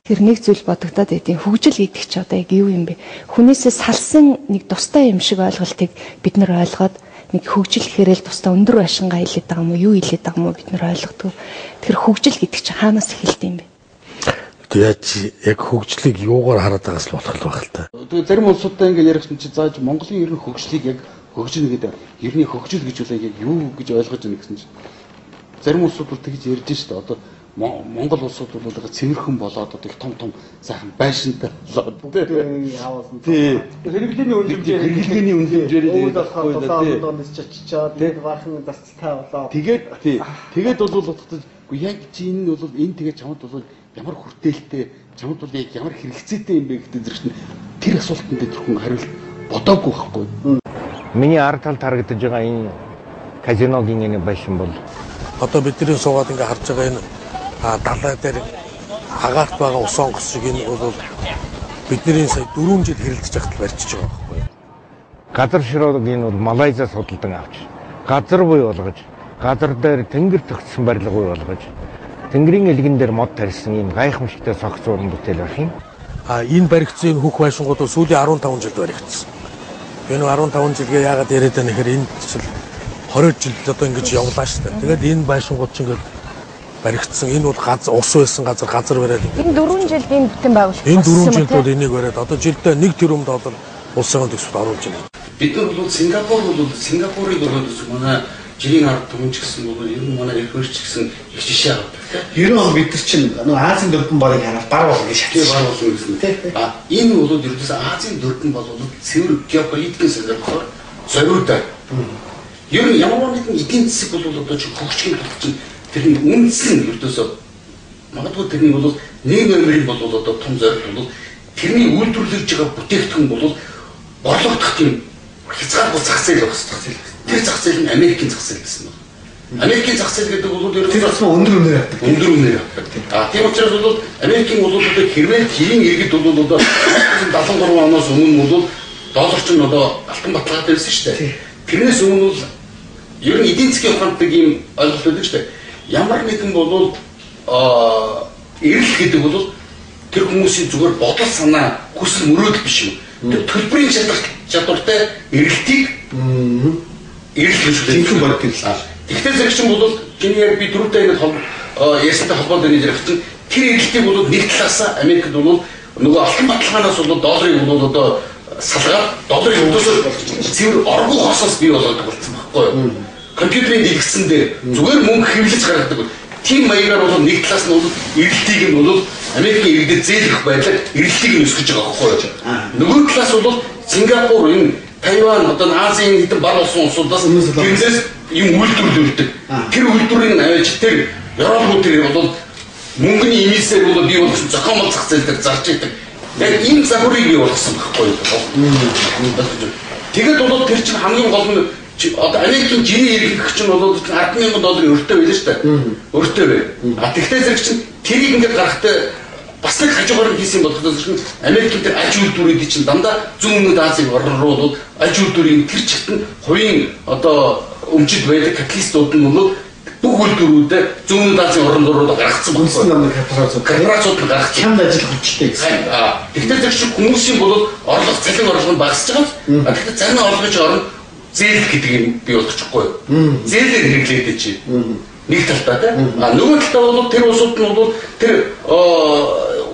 Тэр нэг зүйл бодогдоод байдیں۔ Хөгжил гэдэг чи одоо яг юу юм бэ? Хүнээсээ салсан нэг тустай юм шиг ойлголтыг бид нар ойлгоод нэг хөгжил гэхээрэл тустай өндөр байшингаа хэлээд байгаа юм уу? Юу хэлээд байгаа юм уу? Бид нар ойлгодог. Тэр хөгжил гэдэг чи хаанаас эхэлдэг юм бэ? Яаж яг хөгжлийг юугаар хараад байгаас л болох л байх л та. Тэгээ зарим улсуудтай ингээд ярих чинь зааж Монголын ер нь хөгжлийг яг хөгжинэ гэдэг ерний хөгжил гэж үлээ яг юу гэж ойлгож байна гэсэн чинь зарим улсууд бол тэгж ярьж шít. Одоо Монгол улсууд бол цэвэрхэн болоод одоо их том том сайхан байшинтай болоод тий. Хэрэглээний үнэлэмжээр хэрэглээний үнэлэмжээр өвөл болохоор 7 оноос чачаад баахан засцтай болоо. Тэгээд тий. Тэгээд бол бодогдож үгүй яг чи энэ нь бол энэ тэгээд чамд бол ямар хүртээлтэй чамд бол яг ямар хэрэгцээтэй юм бэ гэдэг зэрэг чинь тэр асуултанд тэр хүн хариулт бодоогүй байхгүй. Миний ард талд харагдаж байгаа энэ казиногийн энэ байшин бол одоо бидний суугаад ингээ харж байгаа энэ далай дээр агаарт байгаа ус онгоц шиг энэ бол бидний сая 4 жил хэрэлдэж байхад барьчихж байгаа байхгүй. Газар шируугийн бол Малайзаас худалдан авч газар буй болгож газар дээр тэнгэр төгссөн барилга буй болгож тэнгэрийн элгэн дээр мод тарьсан ийм гайхамшигтай согц уран бүтээл байх юм. А энэ баригдсан энэ хөх байшингууд бол сүүлийн 15 жилд баригдсан. Би нэг 15 жилгээ яагаад яриад байна гэхээр энэ жил 20 жил одоо ингэж явлаа шүү дээ. Тэгээд энэ байшингууд чинь ингээд баригдсан. Энэ бол газар ус байсан газар газар бариад энэ 4 жилд энэ бүтэн байгуулалт. Энэ 4 жилд бол энийг бариад одоо жилдээ 1 тэрбум доллар улсын төсөвт оруулж байна. Бид нар бол Сингапур бол Сингапурыг бол манай жирийн ард түмэн ч гэсэн бол ер нь манай их хөрч гэсэн их жишээ авдаг. Ер нь бид нар чинь нөгөө Азийн дөрвөн болыг хараад бар болно гэж шатсан. Бар болно гэсэн тийм. А энэ бол ердөөс Азийн дөрвөн бол цэвэр геополитикийн сонирхлоор зориудаг. Ер нь ямар нэгэн эдийн засаг бол одоо чи хөгжихийн тулд чинь тэрний үндсэн нь ердөөсөө магадгүй тэрний бол нэг номерын бол одоо том зорилт бол тэрний үйлдвэрлэж байгаа бүтээгдэхүүн бол борлогдох тийм хязгааргүй зах зээл байх хэрэгтэй. Тэр зах зээл нь Америкийн зах зээл гэсэн байна. Америкийн зах зээл гэдэг бол тэр бас өндөр үнээр авдаг. Өндөр үнээр авдаг. А тийм учраас бол Америкийн бол одоо хэрвээ тэрийн иргэд бол одоо 73 оноос өмнө бол доллар чинь одоо алтан баталгаатай байсан шүү дээ. Тэрнээс өмнө бол ер нь эдийн засгийн ухаанд нэг ийм ойлголт байдаг шүү дээ. Ямар нэгэн бол эрэл гэдэг бол тэр хүмүүсийн зүгээр бодол санаа, хүсэл мөрөөдөл биш юм. Тэр төлбөрийн чадвартай эрэлтийг эрэл гэж жинхэнэ бодит эрэл. Тэгтэл зэрэг чинь бол чиний яг би түрүүтэй ингэ ярьсантай холбоотой нэг ярих чинь тэр эрэлтийг бол нэг талаас Америкт бол нөгөө алтан баталгаанаас бол долларыг бол одоо салгаад долларыг өдөөсөө цэвэр оргуу хосоос бий болгодог болсон байхгүй юу? Компьютерийн дэлгэцэн дээр зүгээр мөнгө хэвлэж гаргадаг. Тийм маягаар бол нэг талаас нь бол эрэлтийг нь бол Америкийн иргэдэд зээлэх байдлаар эрэлтийг нь өсгөж байгаа байхгүй юу? Нөгөө талаас бол Сингапур энэ Тайван одоо Азийн хэдэн бар болсон улсуудаас тэрнээс юм үйлдвэрлэдэг. Тэр үйлдвэрийг нь аваач тэр Европ тэр бол мөнгөний имисээр бол бий болгосон зохиомол зах зээл дээр зарж идэг. Яг ийм загварыг бий болгосон байхгүй юу? Тэгээд бол тэр чинь хамгийн гол нь одоо Америкийн жирийн иргэх чинь бол 10,000 долларын өртөө байлаа шүү дээ. Өртөө бай. А тэгтээ зэрэг чинь тэрийг ингээд гаргахтай бас нэг хажуугаар нь хийсэн болохоос чинь Америкийн тэр аж үйлдвэрүүд чинь дандаа зүүн өмнөд Азийн орн руу бол аж үйлдвэрийн тэр чигт нь хувийн одоо өмчөд байдаг капиталистууд нь бол бүх үйлдвэрүүдээ зүүн өмнөд Азийн орн руу гаргацсан байна. Корпорациуд нь гаргацсан. Хямд ажиллах хүчтэй гэсэн. Тэгтээ зэрэг чинь хүмүүсийн бол орлого цалин орлого нь багасж байгаа. Тэгтээ зарим орлогын орн зээл гэдэг юм бий болгочихгүй юу? Зээлээр хэрэглээдэг чи. Нэг талдаа тийм. А нөгөө талдаа бол тэр улсууд нь бол тэр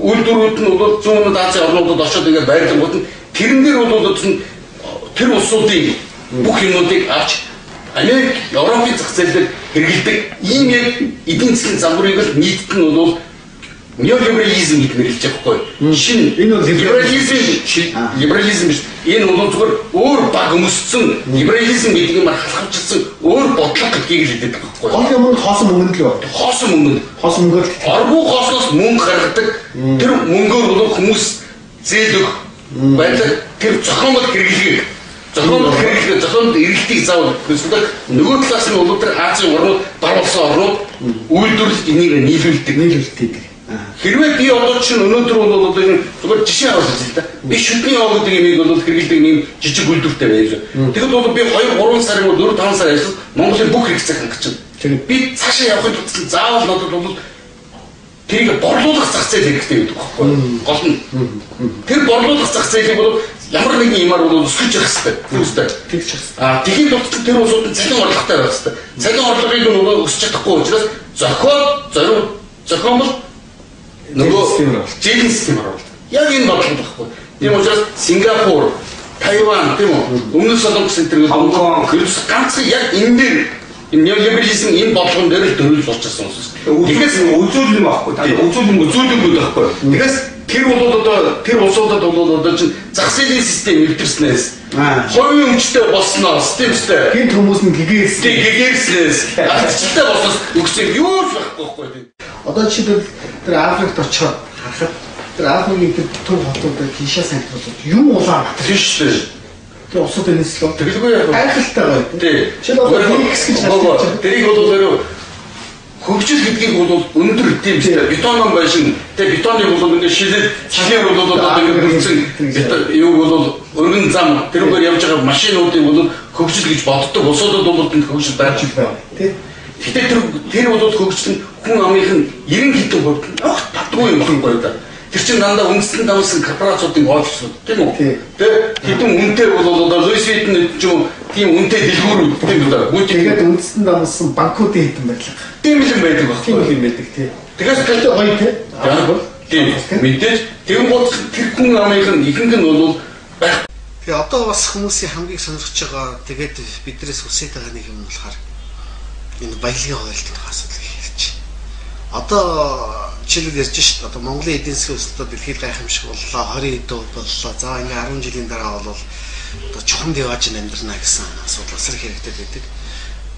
үйлдвэрүүд нь бол зүүн өмнөд Азийн орнуудад очиод ингээд байрлангууд нь тэрэн дээр бол тэр улсуудын бүх юмнуудыг авч Америк, Европын зах зээл дээр хэрэглэдэг ийм яг эдийн засгийн загварыг л нийтэд нь бол неолиберализм гэж нэрлэж байгаа байхгүй юу? Шинэ энэ бол либерализм либерализм биш. Энэ бол зүгээр өөр баг өмссөн либерализм гэдэг юм халахвчилсан өөр бодлого гэдгийг л хэлдэг байхгүй юу? Гол юм нь хоосон мөнгө л байна. Хоосон мөнгө. Хоосон мөнгөөр оргуу хоосноос мөнгө гаргадаг. Тэр мөнгөөр бол хүмүүс зээл өгөх байдлаар тэр зохиомол хэрэглээг зохиомол хэрэглэгээ зохиомол эргэлтийг заавал гэсэн. Нөгөө талаас нь бол тэр Азийн орнууд бар болсон орнууд үйлдвэрлэлд энийг нийлүүлдэг. Хэрвээ би одоо чинь өнөөдөр бол одоо энэ зүгээр жишээ аваад үзье л да. Би шүдний оо гэдэг юмыг бол хэрэглэдэг ийм жижиг үйлдвэртэй байж. Тэгэхэд бол би 2 3 сар юм уу 4 5 сар ажиллаж Монголын бүх хэрэгцээг хангах чинь. Би цаашаа явахын тулд заавал надад бол Тэрийг борлуулах зах зээл хэрэгтэй гэдэг байхгүй юу? Гол нь. Тэр борлуулах зах зээлийг бол ямар нэгэн юмар бол өсгөж явах хэрэгтэй. Тийм үстэй. Тэгж явах. А тэгэхийн тулд тэр улсууд нь цалин орлоготой байх хэрэгтэй. Цалин орлогыг нөгөө өсөж чадахгүй учраас зохиомл нөгөө зээлийн системээр оруулдаг. Яг энэ бодлого байхгүй. Тийм учраас Сингапур, Тайван тийм үү? Өмнөд Солонгос энэ төр Хонконг ерөөс ганцхан яг энэ дээр энэ неолиберализм энэ бодлогон дээр л дөрвөл болж байсан улс. Тэгэхээс үзүүлэн байхгүй. Та үзүүлэнгүүд байхгүй. Тэгээс тэр бол одоо тэр улсуудад бол одоо чинь зах зээлийн систем нэвтэрснээс хувийн өмчтэй болсноос тийм үстэй. Гинт хүмүүс нь гэгээрсэн. Тийм гэгээрснээс алдчихтай болсноос өгсөн юу ч байхгүй байхгүй тийм. Одоо жишээлбэл тэр Африкт очиход харахад тэр Африкийн тэр төв хотуудад Киншаса энэ бол юм улаан Тийм шүү дээ. Тэр улсууд энэс л Тэгэлгүй яах вэ? Гайхалтай гоё. Тийм. Жишээлбэл одоо BRICS гэж гарч ирж байна. Тэрийг бол өөрөө хөгжил гэдгийг бол өндөр тийм шүү дээ. Бетонон байшин тэгээ бетоныг бол ингээд шилээд шилээр бол одоо ингээд бүрдсэн юуг бол өргөн зам тэрүүгээр явж байгаа машинуудыг бол хөгжил гэж боддог улсуудад бол тэнд хөгжил байж байна. Тий. Гэтэ тэр бол хөгжил нь хүн амынх нь 90 хэдэн хувьд нь огт татгүй юм байхгүй юу да. Тэр чинь дандаа үндэстэн давсан корпорациудын офисууд тийм үү? Тэ хэдэн үнэтэй бол одоо Луис Витон ч юм уу тийм үнэтэй дэлгүүрүүд тийм үү да. Тэгээд үндэстэн давсан банкуудын хэдэн барилга. Тийм л юм байдаг байхгүй. Тийм л юм байдаг тий. Тэгээс Гэхдээ гоё тий. Тийм. Мэдээж тэгэн гол тэр хүн амынх нь ихэнх нь бол байх. Тэгээ одоо бас хүмүүсийн хамгийн сонирхож байгаа тэгээд биднээс хүсэж байгаа нэг юм нь болохоор энэ баялагын хуйлтын асуудал хэлж. Одоо жишээлбэл ярьж шít одоо Монголын эдийн засгийн өсөлтөө дэлхийд гайхамшиг боллоо 20 хэдэн боллоо. За ингээ 10 жилийн дараа бол одоо чухамд явааж амьдрна гэсэн асуудал асар хэрэгтэй байдаг.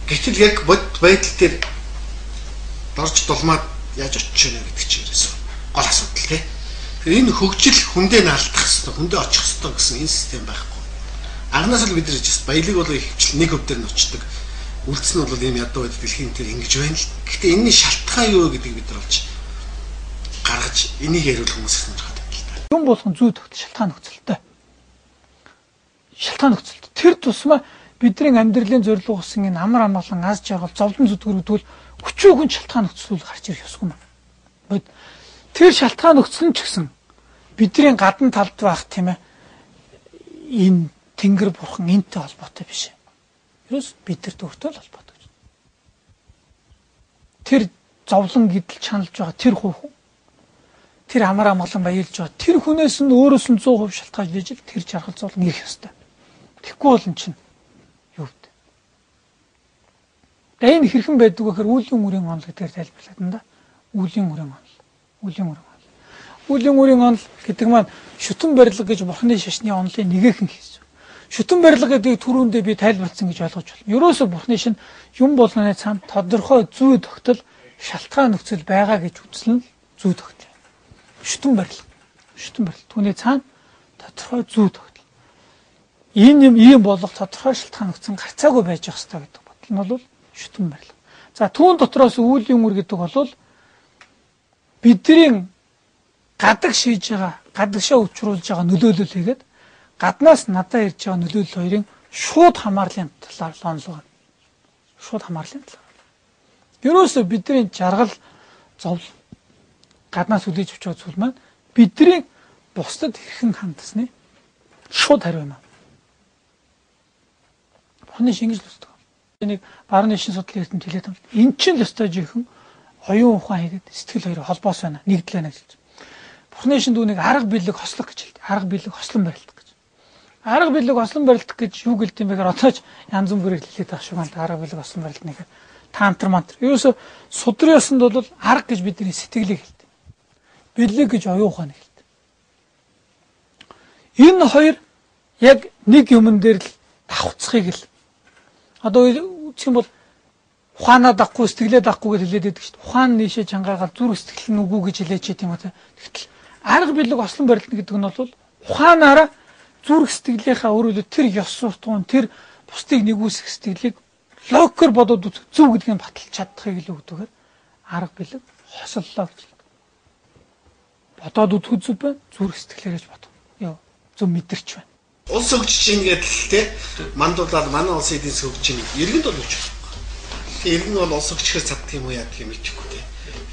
Гэтэл яг бодит байдал дээр дорж дулмаад яаж очиж байна гэдэг чинь ерөөсөө гол асуудал тий. Тэгэхээр энэ хөгжил хүндээ наалдах хэвээр хүндээ очих хэвээр гэсэн энэ систем байхгүй. Анханаас л бид нар хэлж баялаг бол ихэвчлэн нэг хөв дээр нь очдог. Үлдсэн нь бол ийм ядуу байдал дэлхийн дээр ингэж байна л. Гэхдээ энэний шалтгаан юу гэдгийг бид нар олж гаргаж энийг яриул хүмүүс сонирхоод байна л да. Юм болгон зүй тогтол шалтгаан нөхцөлтэй. Шалтгаан нөхцөлтэй. Тэр тусмаа бидний амьдралын зорилго болсон энэ амар амгалан аз жаргал зовлон зүтгэр гэдвэл өчүүхэн шалтгаан нөхцөл гарч ирэх ёсгүй юм. Бод тэр шалтгаан нөхцөл нь ч гэсэн бидний гадна талд байх тийм ээ энэ тэнгэр бурхан энтэй холбоотой биш. Ерөөс бидэрт өөртөө л холбоотой гэж. Тэр зовлон гэдэл чаналж байгаа тэр хүн тэр амар амгалан баярлж байгаа тэр хүнээс нь өөрөөс нь 100% шалтгаалж ижил тэр жаргал зовлон ирэх ёстой. Тэгэхгүй бол эн чинь юу вэ? Тэгээ энэ хэрхэн байдаг вэ гэхээр үүлийн үрийн онол гэдгээр тайлбарлагдана да. Үүлийн үрийн онол. Үүлийн үрийн онол. Үүлийн үрийн онол гэдэг маань шүтэн барилга гэж бурхны шашны онолын нэгэхэн хийсэн. Шүтэн барилга гэдгийг түрүүндээ би тайлбарласан гэж ойлгож байна. Ерөөсөө бурхны шин юм болгоны цаана тодорхой зүй тогтол шалтгаан нөхцөл байгаа гэж үзэл нь зүй тогтол. Шүтэн барилга. Шүтэн барилга. Түүний цаана тодорхой зүй тогтол. Энэ юм ийм болох тодорхой шалтгаан нөхцөл гарцаагүй байж явах ёстой гэдэг бодол нь бол шүтэн барилга. За түүн дотроос үүлийн үр гэдэг бол бидний гадаг шийж байгаа, гадагшаа учруулж байгаа нөлөөлөл хийгээд гаднаас надад ирж байгаа нөлөөлөл хоёрын шууд хамаарлын талаар онолгоо. Шууд хамаарлын талаар. Ерөөсөө бидний жаргал зовлон гаднаас хүлээж авч байгаа зүйл маань бидний бусдад хэрхэн хандсаны шууд хариу юм аа. Бурхны шингэж л үздэг. Энийг барууны шин судлалын эрдэмт хэлээд байгаа. Эн чинь л ёстой жинхэнэ оюун ухаан хийгээд сэтгэл хоёр холбоос байна. Нэгдэл байна гэж хэлж. Бурхны шин дүүнийг арга бэлэг хослох гэж хэлдэг. Арга бэлэг хослон барилдах гэж. Арга бэлэг хослон барилдах гэж юу гэлт юм бэ гэхээр одоо ч янз бүрээр хэлээд байгаа шиг байна. Арга бэлэг хослон барилдах нэг тантр мантр. Ерөөсө судрын ёсонд бол арга гэж бидний сэтгэлийг хэлдэг. Бэлэг гэж оюун ухааныг хэлдэг. Энэ хоёр яг нэг юмн дээр л давхцахыг л одоо үзэх юм бол ухаанаа дахгүй сэтгэлээ дахгүй гэж хэлээд байдаг шүү дээ. Ухаан нийшээ чангаагаал зүрх сэтгэл нь үгүй гэж хэлээч тийм үү. Тэгтэл арга бэлэг ослон барилна гэдэг нь бол ухаанаараа зүрх сэтгэлийнхаа өөрөөр тэр ёс суртахуун тэр бусдыг нэгүсэх сэтгэлийг логикоор бодоод үзэх зөв гэдгийг баталж чадахыг л өгдөгөр арга бэлэг хосоллоо гэж хэлдэг. Бодоод үзэх зөв байна. Зүрх сэтгэлээрээ ч бодох. Йоо зөв мэдэрч байна. Улс хөгжиж ийн гэдэл те мандуулаад манай улсын эдийн засаг хөгжиж ийн. Иргэнд бол хөгжих. Тэгээ иргэн бол улс хөгжихээр чаддаг юм уу яадаг юм мэдэхгүй те.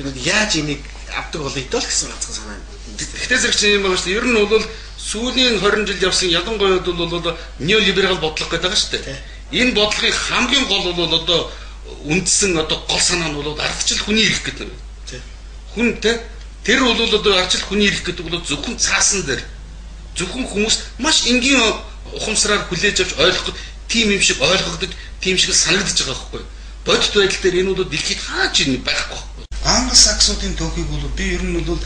Ер нь яаж энийг авдаг болъё доо л гэсэн ганцхан санаа. Гэхдээ зэрэг чинь юм байна шүү дээ. Ер нь бол сүүлийн 20 жил явсан ялангуяа бол неолиберал бодлого гэдэг байгаа шүү дээ. Энэ бодлогын хамгийн гол бол одоо үндсэн одоо гол санаа нь бол ардчил хүний эрх гэдэг нэг. Хүн те тэр бол одоо ардчил хүний эрх гэдэг бол зөвхөн цаасан дээр зөвхөн хүмүүс маш энгийн ухамсараар хүлээж авч ойлгоход тийм юм шиг ойлгогдож тийм шиг санагдаж байгаа байхгүй. Бодит байдал дээр энэ бол дэлхийд хаач юм байхгүй байхгүй. Англосаксуудын түүхийг бол би ер нь бол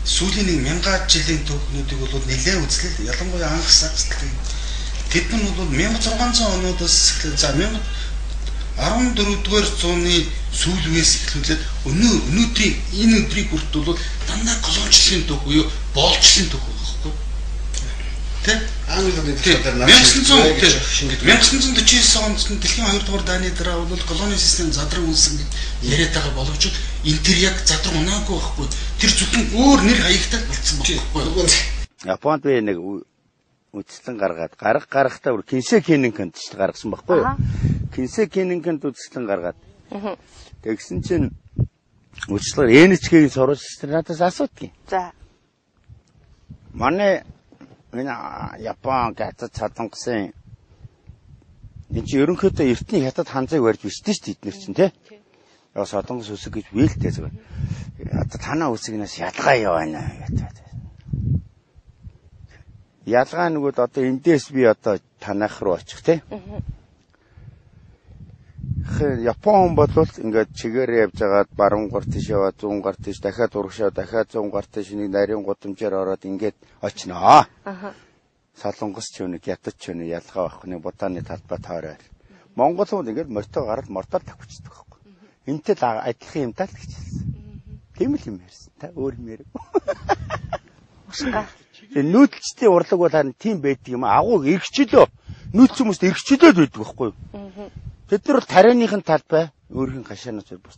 сүүлийн нэг мянган жилийн түүхнүүдийг бол нэлээд үзлээ. Ялангуяа англосаксдлын тэд нар бол 1600 онуудаас эхлээд за 14-р зууны сүүл үеэс эхлүүлээд өнөөдрийн энэ өдрийг хүртэл бол дандаа колоничлалын түүх буюу боолчлалын түүх байгаа байхгүй. Тэ? Англиуд дээр 1949 онд дэлхийн 2 дугаар дайны дараа бол колони систем задран үнсэн гэж яриад байгаа боловч энэ тэр яг задран унаагүй байхгүй. Тэр зөвхөн өөр нэр хаягтай болцсон байхгүй. Японд би нэг үзэсгэлэн гаргаад гаргахтаа бүр Кинсэ Кенинкэнд ч гаргасан байхгүй юу? Кинсэ Кенинкэнд үзэсгэлэн гаргаад. Тэгсэн чинь үзэсгэлэн NHK-ийн сурвалжлагч надаас асуудгийн. За. Манай энэ Япон хятад Солонгосын энэ чинь ерөнхийдөө эртний хятад ханзыг барьж бичдэг шүү дээ эднэр чинь тий. Яа Солонгос үсэг гэж биелтэй зүгээр. Одоо танаа үсгнээс ялгаа юу байна гэдэг. Ялгаа нөгөөд одоо эндээс би одоо танайх руу очих тий. Япон хүн бол ингээд чигээр явж байгаад баруун гар тийш яваад зүүн гар тийш дахиад урагшаа дахиад зүүн гар тийш нэг нарийн гудамжаар ороод ингээд очноо. Солонгос ч юм нэг ятад ч юм ялгаа байхгүй нэг буданы талбай тойроо. Монгол хүн ингээд морьтой гараад мордоор тавьчихдаг байхгүй. Энтэй л адилхан юм даа л гэж хэлсэн. Тийм л юм ярьсан та өөр юм яриаг. Ушгаа. Тэгээ нүүдэлчдийн урлаг бол харин тийм байдаг юм. Агуу эргчлөө. Нүүдэлч хүмүүст эргчлөөд байдаг байхгүй юу? Тэд нар бол тарианыхын талбай өөрхийн гашаанаас бус.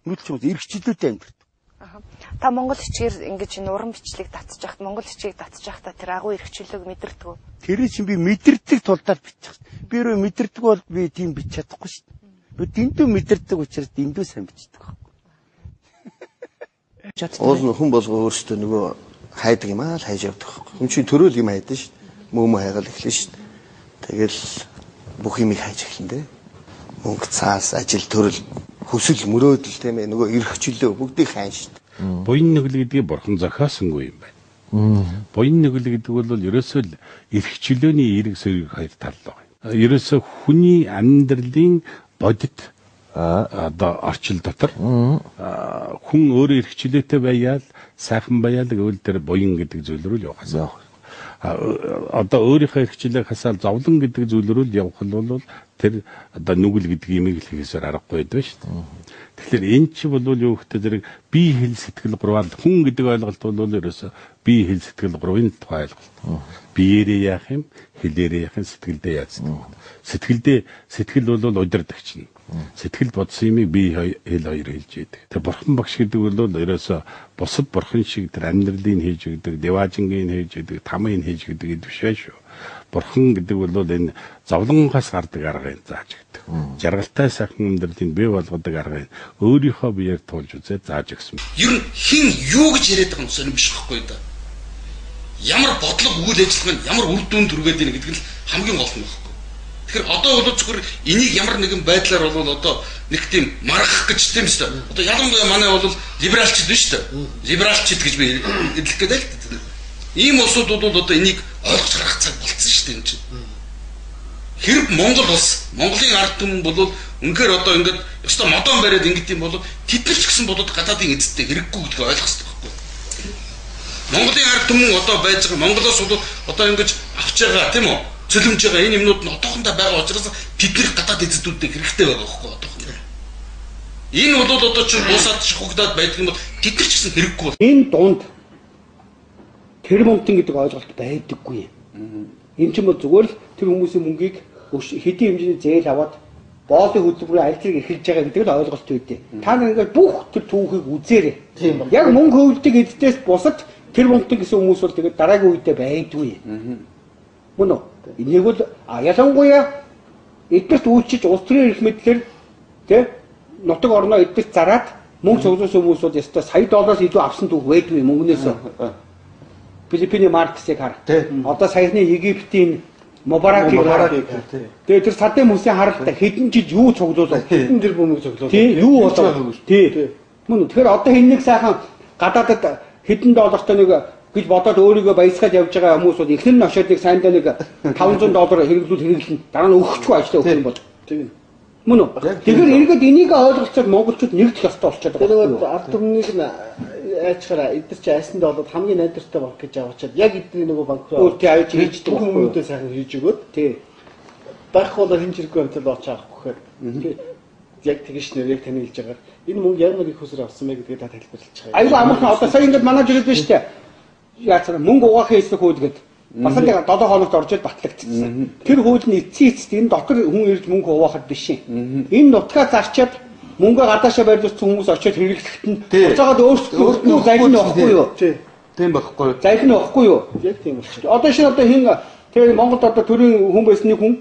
Нүүдэлч хүмүүс эргчлөөтэй амьдардаг. Та монгол хичгээр ингэж энэ уран бичлэг татчих хат монгол хичээг татчих хата тэр агуу эргчлөөг мэдэрдэг үү? Тэр чинь би мэдэрдэг тулдаа бичих. Би рүү мэдэрдэг бол би тийм бич чадахгүй шүү дээ. Би дэндүү мэдэрдэг учраас дэндүү сайн бичдэг байхгүй. Уул нь хүн болго өөрсдөө нөгөө хайдаг юм аа л хайж явдаг байхгүй. Хүн чинь төрөөл юм хайдсан шүү дээ. Мөө хайгаал эхлэн шүү дээ. Тэгэл бүх юмыг хайж эхлэн дээ. Мөнгө цаас, ажил төрөл, хүсэл мөрөөдөл тийм ээ нөгөө эрх чөлөө бүгдийг хайн шүү дээ. Буян нүгэл гэдгийг бурхан зохиосонгүй юм байна. Буян нүгэл гэдэг бол ерөөсөө л эрх чөлөөний эерэг сөрөг хоёр тал байгаа. Ерөөсөө хүний амьдралын бодит одоо орчил дотор хүн өөрөө эрх чөлөөтэй байяал сайхан байяал гэвэл тэр буян гэдэг зүйл рүү л явах хэрэгтэй. Одоо өөрийнхөө эрх чөлөөг хасаал зовлон гэдэг зүйл рүү л явах бол тэр одоо нүгэл гэдэг имийг л хийхээсээр аргагүй байдаг шүү дээ. Тэгэхээр энэ чи бол юу гэхдээ зэрэг бие хэл сэтгэл гурван хүн гэдэг ойлголт бол ерөөсөө бие хэл сэтгэл гурвын тухай ойлголт. Биеэрээ яах юм, хэлээрээ яах юм, сэтгэлдээ яаж сэтгэлдээ сэтгэл бол удирдагч нь. Сэтгэлд бодсон юмыг бие хэл хоёр хэлж яадаг. Тэр бурхан багш гэдэг бол ерөөсөө бусад бурхан шиг тэр амьдралыг хийж өгдөг, деважингийг хийж өгдөг, тамыг хийж өгдөг гэдэг биш шүү. Бурхан гэдэг бол энэ зовлонгоос гардаг аргыг зааж өгдөг. Жаргалтай сайхан амьдралыг бий болгодог аргыг өөрийнхөө биеэр туулж үзээд зааж өгсөн. Ер нь хэн юу гэж яриад байгаа юм сонир биш байхгүй да. Ямар бодлого үйл ажиллагаа нь ямар үр дүн төргээд байна гэдэг нь хамгийн гол нь байхгүй. Тэгэхээр одоо бол зөвхөн энийг ямар нэгэн байдлаар бол одоо нэг тийм маргах гэж тийм шүү дээ. Одоо ялангуяа манай бол либералчд биш шүү дээ. Либералчд гэж би эдлэх гэдэг л дээ. Ийм улсууд бол одоо энийг ойлгож гарах цаг болцсон шүү дээ энэ чинь. Хэрэг Монгол улс, Монголын ард түмэн бол үнэхээр одоо ингээд ёстой модон бариад ингээд юм бол тэд нар ч гэсэн болоод гадаадын эзэдтэй хэрэггүй гэдгийг ойлгох хэрэгтэй байхгүй. Монголын ард түмэн одоо байж байгаа Монголоос бол одоо ингэж авч байгаа тийм үү? Цөлөмж байгаа энэ юмнууд нь одоохондоо байгаа учраас тэд нар гадаад эзэдүүдтэй хэрэгтэй байгаа байхгүй одоохондоо. Энэ бол одоо чинь дуусаад шахагдаад байдаг юм бол тэд нар ч гэсэн хэрэггүй бол. Энэ дунд тэр мөнгөтэн гэдэг ойлголт байдаггүй. Энэ ч юм бол зүгээр л тэр хүмүүсийн мөнгийг хэдийн хэмжээний зээл аваад боолын хөдөлмөрийн аль зэрэг эхэлж байгаа гэдэг л ойлголт үүдээ. Та нар ингээд бүх тэр түүхийг үзээрэй. Яг мөнгө хөвлөдөг эддээс бусад тэр мөнгөтэн гэсэн хүмүүс бол тэгээд дараагийн үедээ байдгүй. Мөн үү? Энийг бол ялангуяа эднэрт үйлчилж улс төрийн эрх мэдлэр тэ нутаг орноо эднэрт зараад Мөнгө цуглуулсан хүмүүс бол ёстой сая доллараас илүү авсан түүх байдгүй мөнгнөөс. Филиппиний Марксыг хар. Одоо саяхны Египтийн Мубаракийг хар. Тэгээ тэр Саддам Хүсейн харалта хэдэн жил юу цуглуулав? Хэдэн тэр бөмбөг цуглуулав? Тий, юу болов? Тий. Мөн тэгэхээр одоо энэ нэг сайхан гадаадад хэдэн доллартай нэг гэж бодоод өөрийгөө баясгаад явж байгаа хүмүүс бол эхлэн нь очиод нэг сайндаа нэг 500 доллар хэрэглүүл хэрэглэн дараа нь өгөхгүй ажиллаа өгөх юм бол. Тийм. Мөн үү? Тэгэхээр эргээд энийг ойлголцоод монголчууд нэгдэх ёстой болчиход байгаа. Тэр ард түмнийг нь айчхаараа эдгээр чи айсанд болоод хамгийн найдвартай банк гэж аваачаад яг эдний нөгөө банк руу өөр тий авч хийждэг байхгүй хүмүүдээ сайхан хийж өгөөд тий. Байх бол хин чирэггүй амтал очиж авах гэхээр яг тэгш нэр яг таны хэлж байгаа. Энэ мөнгө ямар их усраа авсан бэ гэдгээ та тайлбарлаж байгаа. Айгүй амархан одоо сая ингээд манай жирээд байна шүү дээ. Яа цаа мөнгө угаахын эсрэг хууль гэдэг. Бас л 7 хоногт орж ил батлагдчихсан. Тэр хууль нь эцсийн эцэст энэ дотор хүн ирж мөнгө угаахад биш юм. Энэ нутгаа зарчаад мөнгө гадаашаа барьж утсан хүмүүс очиод хэрэглэхэд нь буцаагаад өөрсдөө зайлна байхгүй юу? Тийм байхгүй. Зайлна байхгүй юу? Яг тийм болчих. Одоо шинэ одоо хин тэр Монголд одоо төрийн хүн байсан нэг хүн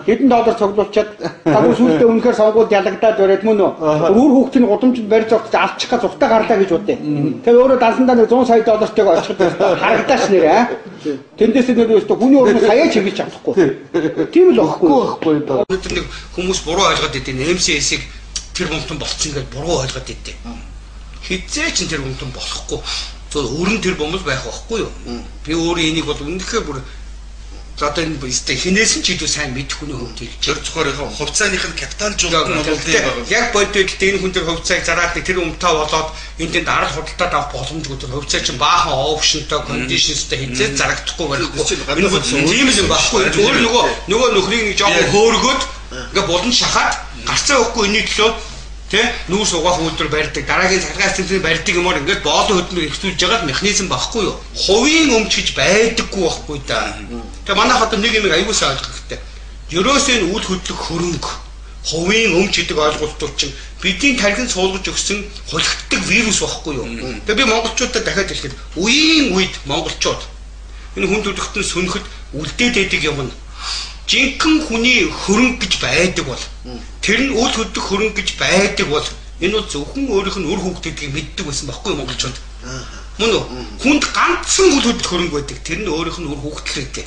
хэдэн доллар цуглуулчаад та сүүлдээ үнэхээр сонгуульд ялагдаад бариад мөн үү? Үр хүүхдийн гудамжинд барьж зогтож алчих га зуртаа гарлаа гэж бодъё. Тэгээ өөрөө дансандаа нэг 100 сая доллартайг очиход харагдааш нэр аа. Тэндээс нэр өстө хүний урмыг саяа чиглэж чадахгүй. Тийм л байхгүй. Өнөөдөр нэг хүмүүс буруу ойлгоод идэв. MCS-ийг тэр бомтон болцсон гэж буруу ойлгоод идэв. Хизээ ч тэр бомтон болохгүй. Зөв өрн тэр бомбол байх байхгүй юу? Би өөрөө энийг бол үнэхээр бүр за одоо энэ хинээс нь ч илүү сайн мэдэх хүний хувьд хэлж. Тэр зөвхөн хувьцааных нь капиталжуулалт нь бол тийм байна. Яг бодит байдалд энэ хүн тэр хувьцааг зараад нэг тэр өмтөө болоод энэ тэнд арал худалдаад авах боломжгүй тэр хувьцаа чинь баахан опшнтой, кондишнстэй хизээ зарагдахгүй байхгүй. Энэ бол тийм л юм байхгүй. Зүгээр нөгөө нөхрийг нэг жоохон хөөргөөд ингээ булан шахаад гарцаа өгөхгүй энэний төлөө тэ нүүрс угаах үйлдвэр барьдаг, дараагийн цахилгаан системийг барьдаг юмар ингээд боолын хөдөлмөр эрхлүүлж байгаа л механизм байхгүй юу? Хувийн өмч гэж байдаггүй байхгүй да. Тэгээ манайх одоо нэг юм аягүй сайн ойлгох хэрэгтэй. Ерөөсөө энэ үл хөдлөх хөрөнгө, хувийн өмч гэдэг ойлголтууд чинь бидний тархинд суулгаж өгсөн хулигддаг вирус байхгүй юу? Тэгээ би монголчуудад дахиад хэлэхэд үеийн үед монголчууд энэ хүн төрөлхтөн сөнөхөд үлдээд байдаг юм нь жинхэнэ хүний хөрөнгө гэж байдаг бол тэр нь үл хөдлөх хөрөнгө гэж байдаг бол энэ бол зөвхөн өөрийнх нь үр хүүхэд гэдгийг мэддэг байсан байхгүй юу монголчууд. Мөн үү? Хүнд ганцхан үл хөдлөх хөрөнгө байдаг. Тэр нь өөрийнх нь үр хүүхэд л байдаг.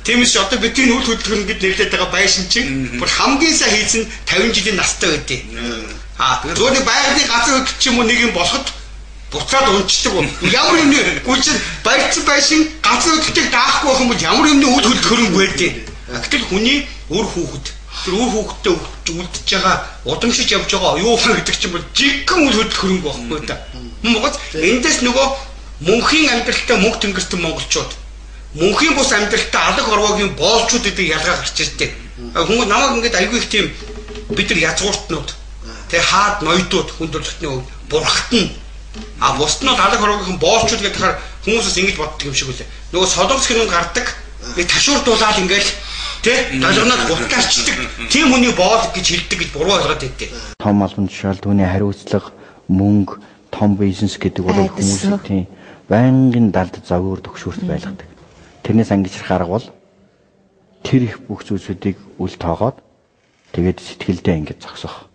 Тиймээс одоо бидний үл хөдлөх хөрөнгө гэж нэрлэдэг байгаа байшин чинь бүр хамгийн сайн хийсэн 50 жилийн настай байдیں۔ Аа зүгээр нэг байгалийн газар хөдлөлт ч юм уу нэг юм болоход буцаад унцдаг. Ямар юмны гүн чинь барьцсан байшин газар хөдлөлтийг даахгүй байх юм бол ямар юмны үл хөдлөх хөрөнгө байдیں۔ Гэтэл хүний үр хүүхэд тэр үр хүүхэдтэй үлдэж байгаа удамшиж явж байгаа оюун ухаан гэдэг чинь бол жинхэнэ үл хөдлөх хөрөнгө байхгүй да. Монгол эндээс нөгөө мөнхийн амьдралтай мөнх тэнгэртэн монголчууд мөнхийн бус амьдралтай алаг хорвоогийн боолчууд гэдэг ялгаа гарч ирдэг. Хүмүүс намайг ингээд айгүй их тийм бид нар язгууртнууд тэг хаад ноёдууд хүн төрөлхтний хувьд бурхтна. А бусд нь бол алаг хорвоогийн боолчууд гэдэг хаар хүмүүс бас ингэж боддог юм шиг үлээ. Нөгөө солонгос кинонд гардаг нэг ташуурдуулаад ингээл тэ долгоноод гутгаарчдаг. Тийм хүний боол гэж хэлдэг гэж буруу ойлгоод байдیں۔ Том албан тушаал түүний хариуцлага, мөнгө, том бизнес гэдэг бол хүмүүсийн тийм байнгын далд загвар төгшүүрт байлгадаг. Тэрнээс ангижрах арга бол тэр их бүх зүйлсүүдийг үл тоогоод тэгээд сэтгэлдээ ингэж зогсох.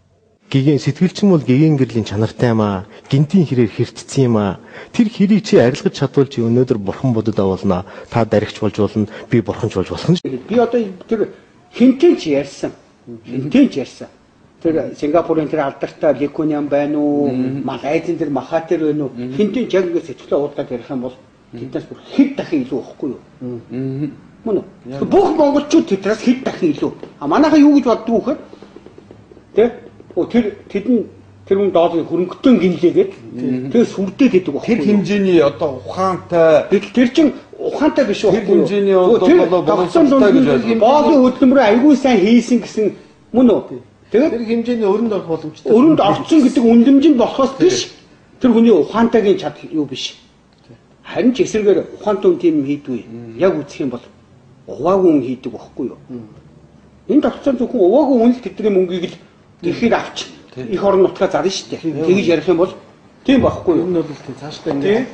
Гигэн сэтгэлчин бол гигэн гэрлийн чанартай юм аа. Гинтийн хэрээр хэртцсэн юм аа. Тэр хэрийг чи арилгаж чадвал чи өнөөдөр бурхан бодод болно. Та даригч болж болно. Би бурханч болж болох нь. Би одоо тэр хинтэн ч ярьсан. Хинтэн ч ярьсан. Тэр Сингапурын тэр алдартай Ликуниан байна уу? Малайзын тэр Махатер байна уу? Хинтэн ч яг ингэ сэтгэлээ уулгаад ярих юм бол тэднээс бүр хэд дахин илүү байхгүй юу? Мөн үү? Бүх монголчууд тэднээс хэд дахин илүү. А манайхан юу гэж боддог вэ гэхээр тэ тэр тэдэн тэр хүн долларын хөрөнгөтөн гинлээгээд тэр сүрдээд идэг байхгүй. Тэр хэмжээний одоо ухаантай тэр чин ухаантай биш байхгүй. Тэр хэмжээний одоо боловсролтой гэж ойлгоо. Боолын хөдөлмөрөө айгүй сайн хийсэн гэсэн мөн үү? Тэгээд тэр хэмжээний өрөнд орох боломжтой. Өрөнд орцсон гэдэг үнлэмжинд болохоос биш. Тэр хүний ухаантайгийн чадал юу биш. Харин ч эсрэгээр ухаантай хүн тийм юм хийдгүй. Яг үзэх юм бол уваагүй хүн хийдэг байхгүй юу? Энэ тогтцоо зөвхөн уваагүй хүн л тэдний мөнгийг л ихээр авч их орон нутгаа зарна шүү дээ. Тэгж ярих юм бол тийм байхгүй юу? Энэ бол тийм цаашдаа ингээд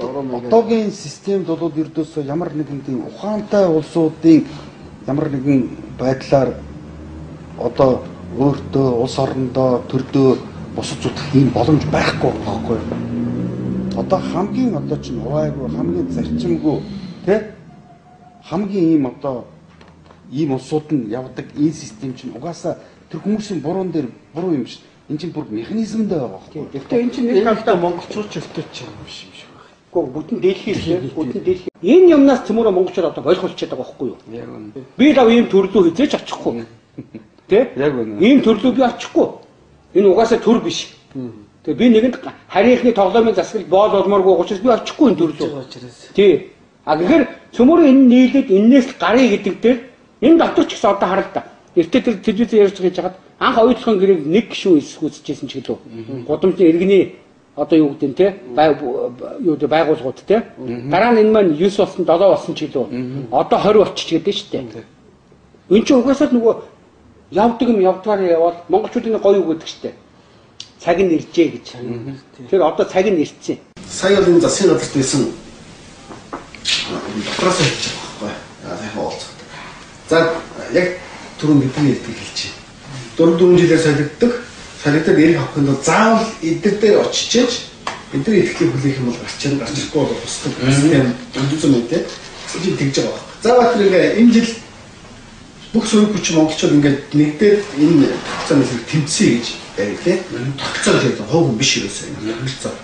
одоогийн системд бол ердөөсөө ямар нэгэн тийм ухаантай улсуудын ямар нэгэн байдлаар одоо өөртөө улс орондоо төрдөө бусад зүтгэх ийм боломж байхгүй байхгүй юу? Одоо хамгийн одоо чинь хуваагүй, хамгийн зарчимгүй тий хамгийн ийм одоо ийм улсууд нь явдаг энэ систем чинь угаасаа тэр хүмүүсийн буруун дээр буруу юм шиг. Энэ чинь бүр механизмд байгаа байхгүй. Гэхдээ энэ чинь нэг талдаа монголчууд ч өвтөж байгаа юм шиг юм шиг байна. Гэхдээ бүтэн дэлхий лээ. Бүтэн дэлхий. Энэ юмнаас цөмөрө монголчууд одоо ойлгуулчихад байгаа байхгүй юу? Яг үнэ. Би лав ийм төрлөө хизээч очихгүй. Тэ? Яг үнэ. Ийм төрлөө би очихгүй. Энэ угаасаа төр биш. Тэгээ би нэгэнд харийнхны тоглоомын засаглал боол болмооргүй учраас би очихгүй энэ төрлөө. Тий. А гэхээр цөмөрө энэ нийлээд энээс л гарыг гэдэг дээр энэ дотор ч гэсэн одоо харал та. Эртээ тэр телевизээр ярьж хийж хагаад анх оюутлахын гэрээг нэг гишүүн эсгүүцэжсэн ч гэлөө. Гудамжны иргэний одоо юу гэдэг нь те юу гэдэг байгууллагууд те. Дараа нь энэ маань 9 болсон 7 болсон ч гэлөө. Одоо 20 болчих гэдэг шүү дээ. Энд чинь угаасаа л нөгөө явдаг юм явдгаар явбал монголчуудын гоё үг гэдэг шүү дээ. Цаг нь иржээ гэж. Тэр одоо цаг нь ирсэн. Сая бол энэ засгийн газарт байсан дотроос хэлж байгаа байхгүй. Сайхан уулзах. За яг түрүүн бидний хэлдэг хэлчихье. 4 жилээр солигддог. Солигдоод эрг авахын тулд заавал эдгээр дээр очиж эдгээр итгэлийг хүлээх юм бол гарч ирнэ, гарч ирэхгүй бол бусдад систем дүнзэн мэдээ. Гэсэн чинь тэгж байгаа байхгүй. За Баатар ингээ энэ жил бүх сөрөг хүч монголчууд ингээд нэгдээд энэ тогтолцооны зэрэг тэмцэе гэж ярив тий. Тогтолцоо гэж ярьдаг хувь хүн биш ерөөсөө энэ тогтолцоо.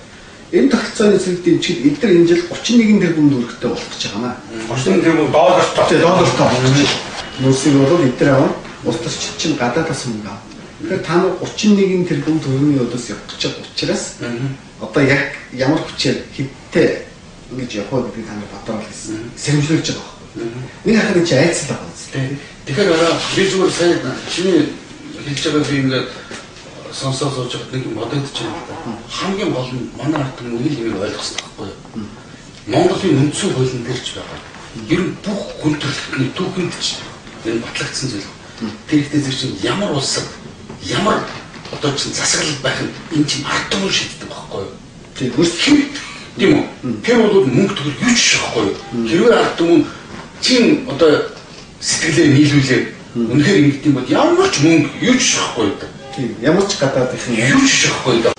Энэ тогтолцооны зэрэг дэмжихэд эдгээр энэ жил 31 тэрбум төгрөгтэй болох гэж байгаа маа. 31 тэрбум доллартай. Тий, доллартай болох гэж. Нүсийг бол эдгээр авна. Улс төрчид чинь гадаадаас мөнгө авна. Тэгэхээр та нар 31 тэрбум төгрөгийн өдөөс явах гэж байгаа учраас одоо яг ямар хүчээр хэвтэй ингэж явах вэ гэдгийг та нар бодорол гэсэн. Сэрэмжлүүлж байгаа байхгүй. Нэг хахад чи айцсан байгаа юм. Тэгэхээр араа би зүгээр сая чиний хэлж байгааг би ингээд сонсоо сууж байхад нэг юм бодогдож байна л да. Хамгийн гол нь манай ард түмэн нэг юм ойлгох хэрэгтэй байхгүй юу? Монголын үндсэн хуулийн дээр ч байгаа. Ер нь бүх хүн төрөлхтний түүхэнд ч энэ батлагдсан зүйл. Тэр ихтэй зэрэг чинь ямар улсад ямар одоо чинь засаглал байх нь энэ чинь ард түмэн шийддэг байхгүй юу? Тийм. Тийм үү? Тэр бол мөнгө төгрөг юу ч шахгүй юу? Хэрвээ ард түмэн чинь одоо сэтгэлээ нийлүүлээ үнэхээр ингэдэг юм бол ямар ч мөнгө юу ч шахгүй юу? Тийм. Ямар ч гадаадынхан юу ч шахгүй юу?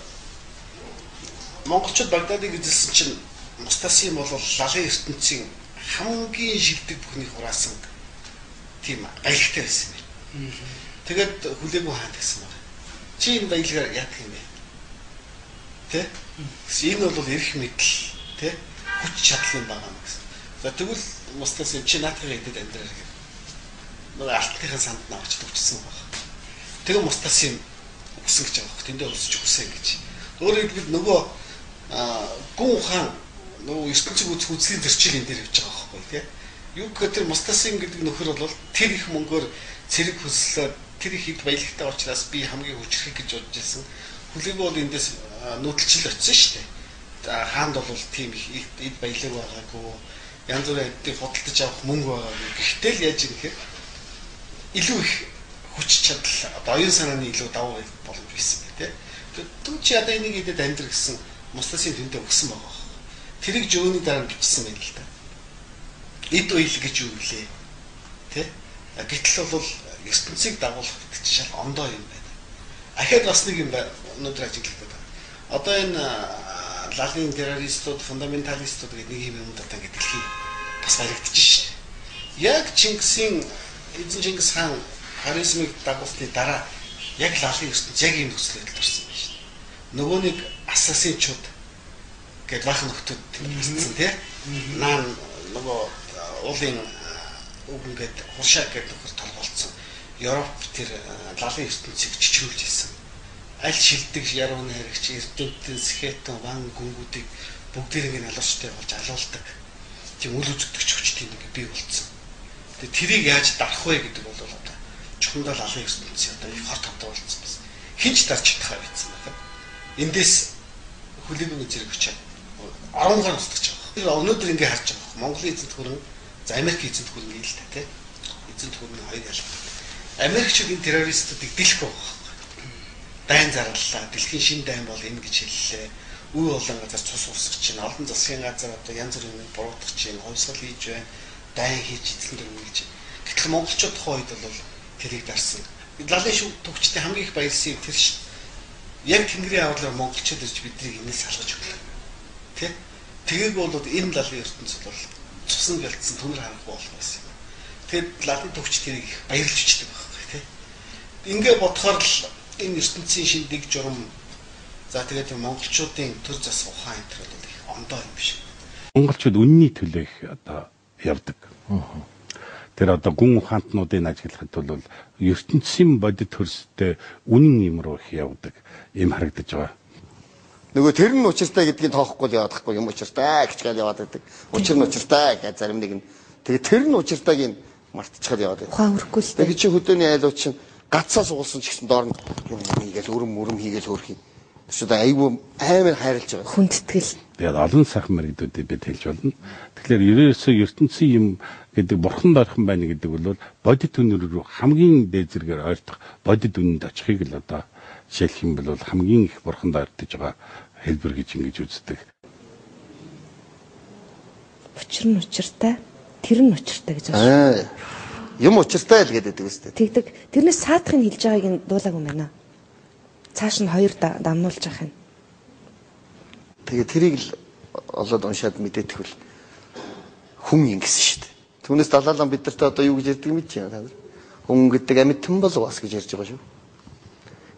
Монголчууд Багдадыг эзэлсэн чинь Мустасим бол лалын ертөнцийн хамгийн шилдэг бүхнийг хураасан тийм баялагтай байсан юм. Тэгээд хүлээгүй хаан гэсэн байна. Чи энэ баялагаар яадаг юм бэ? Тэ? Энэ бол эрх мэдэл, тэ? Хүч чадал юм байгаа юм гэсэн. За тэгвэл Мустасим чи наадхыг идэд амьдраар гэх. Нөгөө алтныхын санд нь авч төвчсөн баг. Тэгээ Мустасим усан гэж байгаа. Тэндээ өсөж үсэн гэж. Өөрөөр хэлбэл нөгөө гүн ухаан нөгөө ертөнцийг үзэх үзлийн зөрчил энэ дээр явж байгаа байхгүй тий. Юу гэхээр тэр Мустасим гэдэг нөхөр бол тэр их мөнгөөр цэрэг хөслөө тэр их хэд баялагтай учраас би хамгийн хүчрхэг гэж бодож байсан. Хүлээгүй бол эндээс нүүдэлчил очсон шүү дээ. За хаанд бол тийм их эд баялаг байгаагүй. Янз бүрийн эдийг худалдаж авах мөнгө байгаагүй. Гэхдээ л яаж юм гэхээр илүү их хүч чадал одоо оюун санааны илүү давуу боломж байсан байх тий. Түн чи одоо энийг идэд амьдр гэсэн Мустасим тэндээ өгсөн байгаа. Тэрийг жөөний дараа нь бичсэн байна л да. Эд баялаг гэж юу гэлээ? Тэ? Гэтэл бол ертөнцийг дагуулах гэдэг чинь шал ондоо юм байна. Ахаад бас нэг юм өнөөдөр ажиглагдаад байна. Одоо энэ лалын террористууд, фундаменталистууд гэдэг нэг юм юмд одоо ингэ дэлхий бас баригдаж шээ. Яг Чингисийн эзэн Чингис хаан Хорезмыг дагуулсны дараа яг лалын ертөнц яг ийм нөхцөл байдалд орсон байна шээ. Нөгөө нэг ассасинчууд гээд баахан нөхдүүд гарцсан тий. Наан нөгөө уулын үг ингээд хуршаа гэдэг нөхөр толгоолцсон. Европ тэр лалын ертөнцийг чичрүүлж ирсэн. Аль шилдэг яруу найрагч Эрдэмтэн, Сэхэтэн, Ван гүнгүүдийг бүгдийг ингээд алуурчтай болж алуулдаг. Тийм үл үзэгдэгч хүчтэй нэг бий болцсон. Тэгээ тэрийг яаж дарах вэ гэдэг бол одоо чухамдаа лалын ертөнцийн одоо их хор тавтай болцсон байсан. Хинч дарж чадхаа байсан байна. Эндээс хүлээвэн зэрэг очиад оронгоор устгах байгаа. Тэр өнөөдөр ингээ харж байгаа. Монголын эзэнт гүрэн, за Америк эзэнт гүрэн гээл та тий. Эзэнт гүрний хоёр ялгаа. Америкчууд энэ террористуудыг дэлэх байгаа байхгүй. Дайн зарлалаа. Дэлхийн шин дайн бол энэ гэж хэллээ. Үе болон газар цус урсгах чинь, олон засгийн газар одоо янз бүрийн юм буруутгах чинь, хувьсгал хийж байна, дайн хийж эзэн дөрвөлж. Гэтэл монголчууд тухайн үед бол тэрийг дарсан. Лалын шүг төгчтэй хамгийн их баялсан тэр ш. Яг Тэнгэрийн авралаар монголчууд ирж биднийг энэс салгаж өглөө. Тэ? Тэгээг бол энэ лалын ертөнц бол цусан гэлтсэн түнэр харахгүй болох байсан юм. Тэгэд лалын төвч тэрийг их баярлж өчтдөг байхгүй тэ. Ингээ бодохоор л энэ ертөнцийн шиндэг журам за тэгээд монголчуудын төр зас ухаан энэ төр бол их ондоо юм биш. Монголчууд үнний төлөө их одоо явдаг. Тэр одоо гүн ухаантнуудыг ажиглахад бол ертөнцийн бодит хөрстэй үнэн юм руу их явдаг юм харагдаж байгаа. Нөгөө тэр нь учиртай гэдгийг тоохгүй л яваад байхгүй юм учиртай гэж гал яваад байдаг. Учир нь учиртай гэж зарим нэг нь. Тэгээ тэр нь учиртайг нь мартчихад яваад байдаг. Ухаан өрөхгүй л. Тэгээ чи хөдөөний айлууд чинь гацаа сугалсан ч гэсэн доор нь юм хийгээл өрөм өрөм хийгээл хөрх юм. Тэр чинь айгүй амар хайрлаж байгаа. Хүндэтгэл. Тэгээд олон сайхан мэрэгдүүдийг бид хэлж болно. Тэгэхээр ерөөсөө ертөнцийн юм гэдэг бурхан дорхон байна гэдэг бол бодит үнэр рүү хамгийн дээд зэргээр ойртох бодит үнэнд очихыг л одоо жишээлх юм бол хамгийн их бурханд ойртож байгаа хэлбэр гэж ингэж үздэг. Учир нь учиртай, тэр нь учиртай гэж байна. Юм учиртай л гэдэг үстэй. Тэгдэг. Тэрнээс саадахыг хэлж байгааг нь дуулаагүй юм байна. Цааш нь хоёр дамнуулж явах юм. Тэгээ тэрийг л олоод уншаад мэдээтгэвэл хүн ингэсэн шүү дээ. Түүнээс Далай лам бидэрт одоо юу гэж ярьдаг мэдчих юм та нар. Хүн гэдэг амьтан болов бас гэж ярьж байгаа шүү.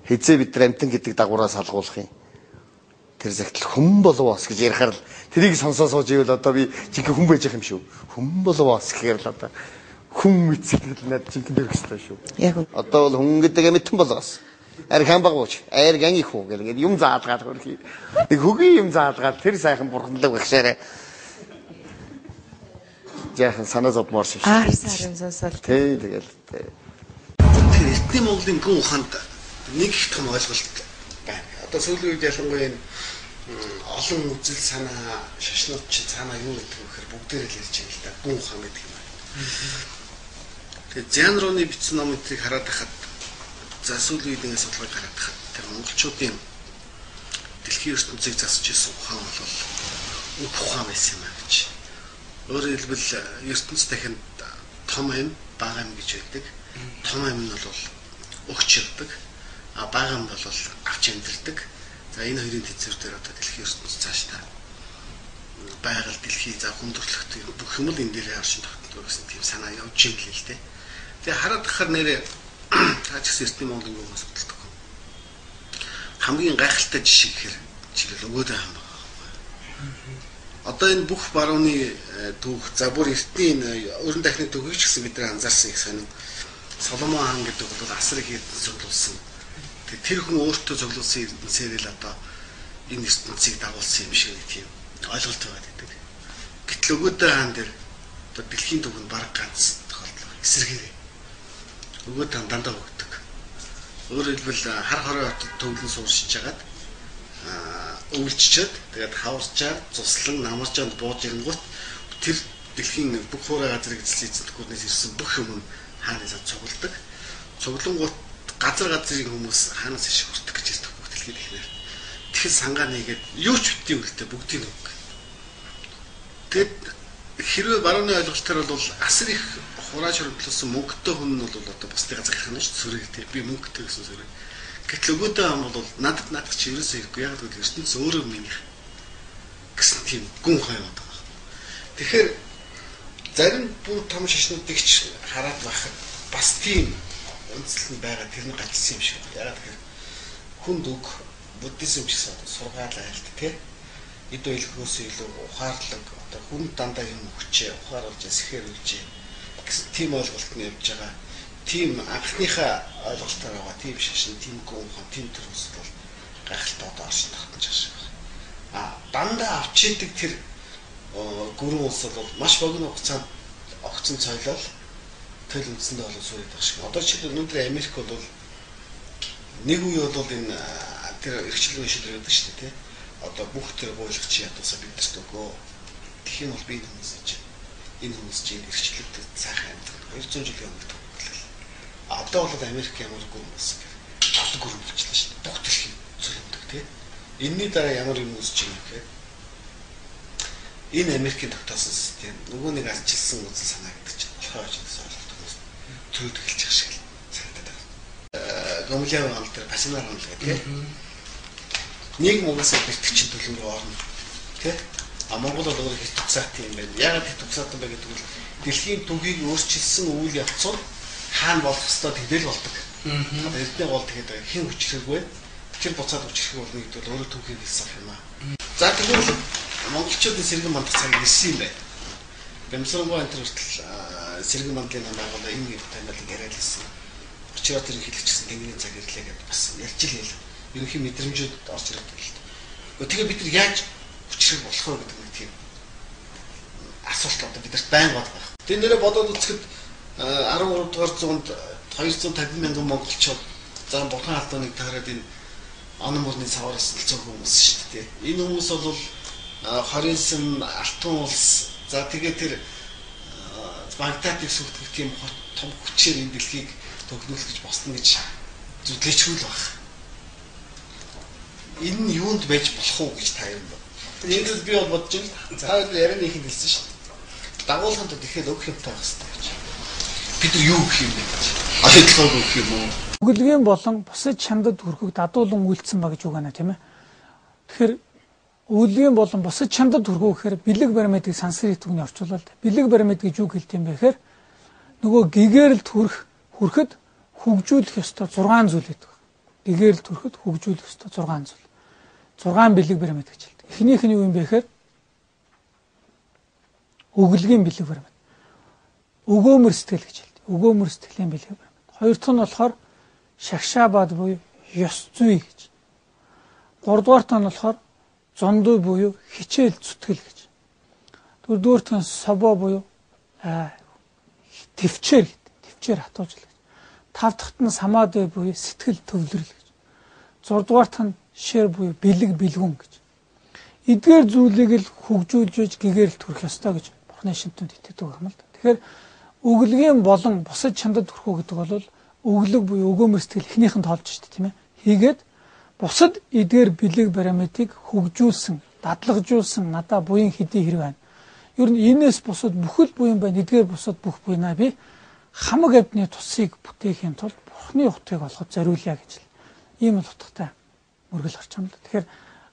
Хизээ бид нар амьтан гэдэг дагавраа салгуулах юм. Тэр загтал хүн болов бас гэж ярихаар л тэрийг сонсоо сууж ивэл одоо би жинхэнэ хүн байж юм шүү. Хүн болов бас гэхээр л одоо хүн мэт сэтгэл надад жинхэнэ дөрөх ёстой шүү. Яг үн. Одоо бол хүн гэдэг амьтан болов бас. Архиан багууч, айрган их үү гэл ингээд юм заалгаад хөрхий. Нэг хөгийн юм заалгаад тэр сайхан бурханлаг багшаарай. Жаахан санаа зовмоор шиг. Аар сар юм сонсоол. Тий, тэгэл. Тэгэхээр эртний Монголын гүн ухаанд нэг их том ойлголт байна. Одоо сүүлийн үед ялангуяа энэ олон үзэл санаа шашнууд чи цаанаа юу гэдэг вэ гэхээр бүгдээрээ л ярьж байгаа л да. Гүн ухаан гэдэг юм байна. Тэгээд Зянроны бичсэн ном энтрийг хараад байхад за сүүлийн үед ингэ судалгааг хараад байхад тэр монголчуудын дэлхийн ертөнцийг засаж исэн ухаан бол өг ухаан байсан юм а гэж. Өөрөөр хэлбэл ертөнц дахинд том юм, бага юм гэж байдаг. Том юм нь бол өгч явдаг. А бага юм бол авч амьдэрдэг. За энэ хоёрын тэнцвэр дээр одоо дэлхийн ертөнц цаашдаа байгаль дэлхий за хүн төрөлхтөн бүх юм л энэ дээр оршин тогтноо гэсэн тийм санаа явж юм л л дээ. Тэгээ хараад тахаар нэрээ та ч гэсэн эртний Монголын хүмүүс судалдаг. Хамгийн гайхалтай жишээ гэхээр жишээлбэл өгөөд байгаа юм байна. Одоо энэ бүх барууны түүх за бүр эртний энэ өрн дахны түүхийг ч гэсэн бид нар анзаарсан их сонин. Соломон хаан гэдэг бол асар их эрдэнэ цуглуулсан. Тэр хүн өөртөө цуглуулсан эрдэнсээр л одоо энэ ертөнцийг дагуулсан юм шиг нэг тийм ойлголт байгаад байдаг. Гэтэл өгөөдөө хаан дээр одоо дэлхийн түүхэнд бараг ганц тохиолдол эсрэгээрээ өгөөд хаан дандаа өгдөг. Өөрөөр хэлбэл хар хорой хотод төвлөн сууршиж хагаад өвлжчихэд тэгээд хаварчаа цуслан намарчаанд бууж ирэнгүүт тэр дэлхийн бүх хуурай газрыг эзэлсэн эзэнтгүүднээс ирсэн бүх юм нь хаанаас цугладаг. Цуглангуут газар газрын хүмүүс хаанаас иш хүртэх гэж ирдэг бүх дэлхийд ихнэр. Тэгэхэд сангаа нэгээд юу ч битгий үлдээ бүгдийг өг. Тэгэд хэрвээ барууны ойлголтоор бол асар их хурааж хөрөмтлөсөн мөнгөтэй хүн нь бол одоо бусдыг захирах нь шүү сөрөг тий. Би мөнгөтэй гэсэн сөрөг. Гэтэл өгөөдөө ам бол надад наадах чи ерөөсөө хэрэггүй. Яг гэвэл ертөнц өөрөө минийх гэсэн тийм гүн ухаан яваад байгаа. Тэгэхээр зарим бүр том шашнуудыг ч хараад байхад бас тийм үндэслэл нь байгаа тэр нь гачсан юм шиг. Ягаад гэхээр хүнд үг буддизм ч гэсэн одоо сургаал айлт тий. Эд байлгахөөс илүү ухаарлаг одоо хүн дандаа юм өгчээ, ухааруулж сэхээр үлжээ гэсэн тийм ойлголт нь явж байгаа. Тийм анхныхаа ойлголтоор байгаа тийм шашин, тийм гүн ухаан, тийм төр ус бол гайхалтай одоо оршин тогтнож байгаа шиг байна. А дандаа авч идэг тэр гүрэн улс бол маш богино хугацаанд огцон цойлол тэл үндсэндээ бол сүрээд байгаа шиг. Одоо жишээлбэл өнөөдөр Америк бол нэг үе бол энэ тэр эрхчлэн шилэр гэдэг шүү дээ тий. Одоо бүх тэр гуйлагч ядуусаа бидэрт өгөө. Тэгэх юм бол би энэ хүмүүс чинь энэ хүмүүс чинь эрхчлөлтөд сайхан амьдрах 200 жилийн өмнө төгөлөл. Одоо бол Америк ямар гүрэн болсон гэхээр аль гүрэн болчихлоо шүү дээ. Бүх дэлхий цөлмдөг тий. Энийний дараа ямар юм үүсэж байгаа юм гэхээр энэ Америкийн тогтоосон систем нөгөө нэг ардчилсан үзэл санаа гэдэг чинь болохоо гэж ойлголт хүмүүс төрөд эхэлж байгаа шиг л санагдаад байна. Гомлиав онол дээр пассионар онол гэдэг тийм. Нийгэм угаасаа бэртгчийн төлөв рүү орно. Тэ? А Монгол бол өөрөө хэт угсаат юм байна. Яагаад хэт угсаат юм бэ гэдэг бол дэлхийн түүхийг өөрчилсөн үйл явцууд хаана болох ёстой тэгдэл болдог. Эрдэнэ гол тэгэхэд хэн хүчрхэггүй тэр буцаад хүчрхэг болно гэдэг бол өөрөө түүхийг хэлсэн юм аа. За тэгвэл монголчуудын сэргэн мандах цаг ирсэн юм байна. Бямсрангуй энэ хүртэл сэргэн мандлын нам байгуулаа энэ таймлыг яриад ирсэн. Учираа тэр хэлэгчсэн тэнгэрийн цаг ирлээ гэдээ бас ярьж л хэл. Ерөнхий мэдрэмжүүд орж ирээд байна л да. Тэгээ бид нар яаж хүчрхэг болох вэ гэдэг нэг тийм асуулт одоо бидэрт байнга бодох байх. Тэгээ нэрээ бодоод үзэхэд 13 дугаар зуунд 250 мянган монголчууд за бурхан алдааныг таарад энэ онон мөрний савараас л цөөхөн хүмүүс шүү дээ. Энэ хүмүүс бол 29 алтан улс за тэгээ тэр Багдадыг сүртгэх тийм том хүчээр энэ дэлхийг төгнүүлэх гэж босно гэж зүтлээчгүй л баг. Энэ нь юунд байж болох уу гэж та юм бэ? Энэ зүйл би бол бодож байна. Та ярианы ихэнд хэлсэн шүү дээ. Дагуулганд тэгэхээр өгөх юмтай байх хэрэгтэй гэж. Бид нар юу өгөх юм бэ гэж. Олигдлогоо өгөх юм уу? Өгөлгийн болон бусад чамдад хүрэхийг дадуулан үйлдсэн ба гэж үг байна тийм ээ. Тэгэхээр өвлгийн болон бусад чамдад хүрхүү гэхээр бэлэг баримтыг санскрит үгний орчуулалт. Бэлэг баримт гэж юу хэлдэг юм бэ гэхээр нөгөө гэгэрэлд хүрэхэд хөгжүүлэх ёстой 6 зүйл байдаг. Гэгэрэлд хүрэхэд хөгжүүлэх ёстой 6 зүйл. 6 бэлэг баримт гэж хэлдэг. Эхнийх нь юу юм бэ гэхээр өглөгийн бэлэг баримт. Өгөөмөр сэтгэл гэж хэлдэг. Өгөөмөр сэтгэлийн бэлэг баримт. Хоёр дахь нь болохоор шагшаабад буюу ёс зүй гэж. Гуравдугаарт нь болохоор зондой буюу хичээл зүтгэл гэж. Дөрөвдүгээрт нь собо буюу төвчээр гэдэг. Төвчээр хатуужл гэж. Тав дахьт нь самаад буюу сэтгэл төвлөрөл гэж. Зурдугаарт нь шэр буюу бэлэг бэлгүн гэж. Эдгээр зүйлийг л хөгжүүлж өж гэгэрэлт хүрэх ёстой гэж Бурхны шинтөнд итгэдэг юм л да. Тэгэхээр өглөгийн болон бусад чамдад хүрэх үү гэдэг бол өглөг буюу өгөөмөр сэтгэл эхнийх нь тоолж штэ тийм ээ. Хийгээд бусад эдгээр бэлэг баримтыг хөгжүүлсэн, дадлагжуулсан надаа буян хэдий хэрэг байна. Ер нь энэс бусад бүхэл буян байна. Эдгээр бусад бүх буянаа би хамаг амьтны тусыг бүтээхийн тулд Бурхны утгыг олоход зориулъя гэж л ийм л утгатай мөргөл орч юм л. Тэгэхээр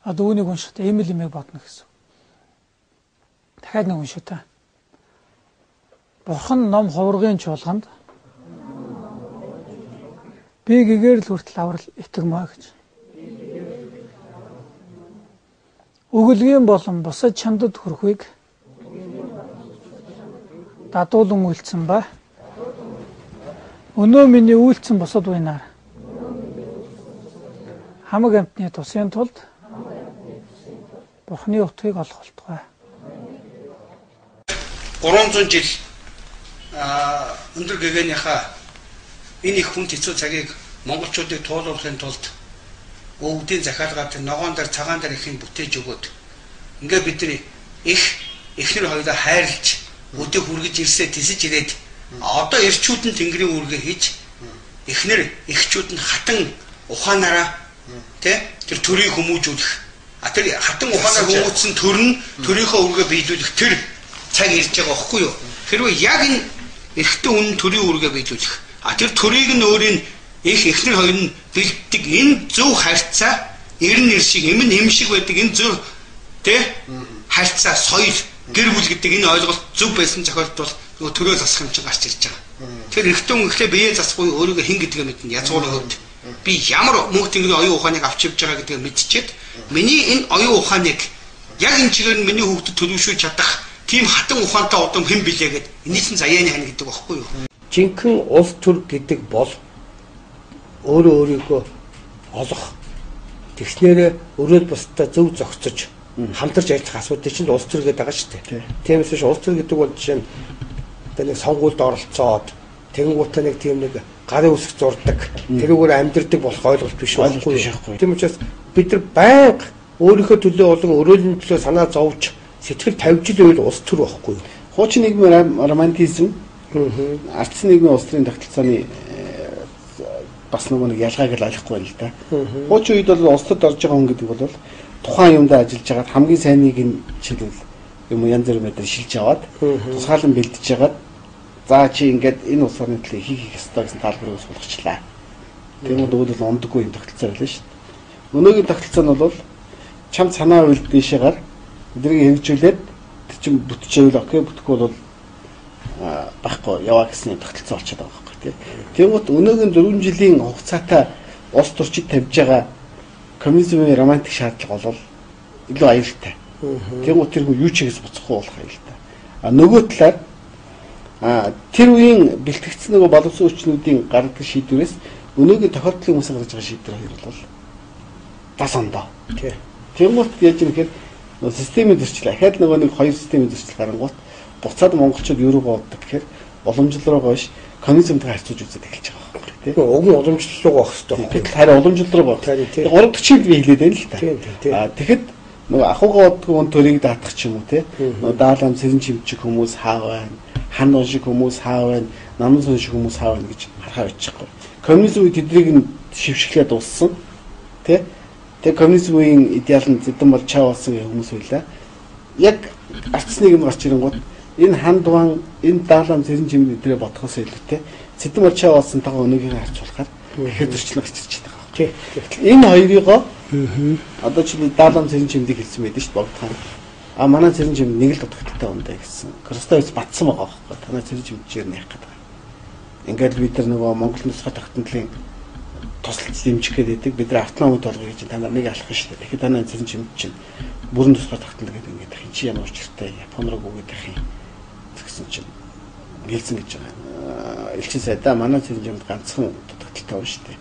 одоо үүнийг уншихдаа ийм л юмыг бодно гэсэн. Дахиад нэг уншия та. Бурхан ном хуврагын чуулганд би гэгэрэл хүртэл аврал итгэмээ гэж. Өгөлгийн болон бусад чамдад хүрэхийг дадуулан үйлдсэн ба өнөө миний үйлдсэн бусад буйнаар хамаг амьтны тусын тулд Бурхны утгыг олох болтугай. 300 жил өндөр гэгээнийхаа энэ их хүнд хэцүү цагийг монголчуудыг туулуулахын тулд өвдийн захиалгаар тэр ногоон дээр цагаан дээр ихийн бүтээж өгөөд ингээ бид нар их эхнэр хоёулаа хайрлж өдөө хүргэж ирсээ тисэж ирээд одоо эрчүүд нь тэнгэрийн үүргээ хийж эхнэр эхчүүд нь хатан ухаанаараа тэ тэр төрийг хүмүүжүүлэх а тэр хатан ухаанаар хүмүүжсэн төр нь төрийнхөө үүргээ биелүүлэх тэр цаг ирж байгаа байхгүй юу? Хэрвээ яг энэ эрэгтэй хүн төрийн үүргээ биелүүлэх а тэр төрийг нь өөрийн их эхнэр хоёр нь бэлддэг энэ зөв харьцаа эрен нэр шиг эмэн эм шиг байдаг энэ зөв тэ харьцаа соёл гэр бүл гэдэг энэ ойлголт зөв байсан тохиолдолд бол нөгөө төрөө засах юм чинь гарч ирж байгаа. Тэр эрэгтэй хүн ихлэ бие засахгүй өөрийгөө хэн гэдгээ мэднэ. Язгуурын хувьд би ямар мөнх тэнгэрийн оюун ухааныг авч явж байгаа гэдгээ мэдчихэд миний энэ оюун ухааныг яг энэ чигээр нь миний хүүхдэд төлөвшүүлж чадах тийм хатан ухаантай удам хэн билээ гэд эний чинь заяаны хань гэдэг багхгүй юу? Жинхэнэ улс төр гэдэг бол өөрөө өөрийгөө олох тэгснээрээ өрөөл бусдаа зөв зохицож хамтарч ажиллах асуудыг чинь улс төр гэдэг байгаа шүү дээ. Тиймээс биш улс төр гэдэг бол жишээ нь одоо нэг сонгуульд оролцоод тэгэнгүүтээ нэг тийм нэг гарын үсэг зурдаг тэрүүгээр амьдрдаг болох ойлголт биш байхгүй. Тийм учраас бид нар байнга өөрийнхөө төлөө болон өрөөлийн төлөө санаа зовж сэтгэл тавьж л байвал улс төр байхгүй юу? Хуучин нийгмийн романтизм ардсан нийгмийн улс төрийн тогтолцооны бас нөгөө нэг ялгааг л ойлгохгүй байна л да. Хуучин үед бол улс төрд орж байгаа хүн гэдэг бол тухайн юмдаа ажиллаж байгаад хамгийн сайныг нь жишээлбэл юм янз бүрийн байдлаар шилж аваад тусгаалan бэлдэж байгаад за чи ингээд энэ улс орны төлөө хийх ёстой гэсэн талбарыг суулгачлаа. Тийм үү бол ундаггүй юм тогтолцоо байлаа шүү дээ. Өнөөгийн тогтолцоо нь бол Чам санаа үйл дээшээ гар эдрийг хэрэгжүүлээд тэр чин бүтчихвэл окей, бүтэхгүй бол байхгүй яваа гэсэн тогтолцоо болчиход байгаа байхгүй тий. Тэгвэл өнөөгийн 4 жилийн хугацаатай улс төрчид тавьж байгаа коммунизмын романтик шаардлага бол илүү аюултай. Тэгвэл тэр хүн юу ч хийгээс буцахгүй болох аюултай. А нөгөө талаар тэр үеийн бэлтгэгдсэн нөгөө боловсон хүчнүүдийн гаргадаг шийдвэрээс өнөөгийн тохиолдлын хүмүүсийн гаргаж байгаа шийдвэр хоёр бол тас ондоо. Тий. Тэнгуут яаж юм гэхээр системийн зөрчил ахаад нөгөө нэг хоёр системийн зөрчил гарангуут буцаад монголчууд юу руугаа боддог гэхээр уламжлал руугаа биш коммунизмтай харьцуулж үзээд эхэлж байгаа байхгүй тий. Уг нь уламжлал руугаа байх хэрэгтэй байхгүй. Гэтэл харин уламжлал руу байх. Гурав дахь чиг би хэлээд байна л та. Аа тэгэхэд нөгөө ахуйгаа боддог хүн төрийг даатах ч юм уу тий. Нөгөө даалам сэрэн чимчиг хүмүүс хаа байна, хан он шиг хүмүүс хаа байна, наман сон шиг хүмүүс хаа байна гэж харахаа бичихгүй. Коммунизм үе тэднийг нь шившиглээ дууссан тий. Тэгээ коммунизм үеийн идеал нь зэдэн бол чаа болсон гэх хүмүүс байлаа. Яг арц нийгэм гарч ирэнгүүт энэ хан дугаан, энэ даалам сэрэн чимэг эдрээ бодохоос илүүтэй зэдэн бол чаа болсонтойгоо өнөөгийн харьцуулахаар тэгэхээр зөрчил гарч ирж байгаа. Тий. Энэ хоёрыгоо одоо чи даалам сэрэн чимдийг хэлсэн байдаг шүү дээ богдхан. А манай сэрэн чимд нэг л дутагдaltaй ундаа гэсэн. Кростович батсан байгаа байхгүй. Танай сэрэн чимдчээр нь яах гээд байгаа. Ингээд бид нар нөгөө Монгол нусгай тогтнолын тусалж дэмжих гээд байдаг. Бид нар автономи толгой гэж та нар нэг алах шүү дээ. Тэгэхээр танай сэрэн чимд чинь бүрэн тусгай тогтнол гэдэг ингээд ах чи ямар учиртай Япон руу гүгээд ах юм гэсэн чинь хэлсэн гэж байгаа. Элчин сайдаа манай сэрэн чимд ганцхан дутагдaltaй байна шүү дээ.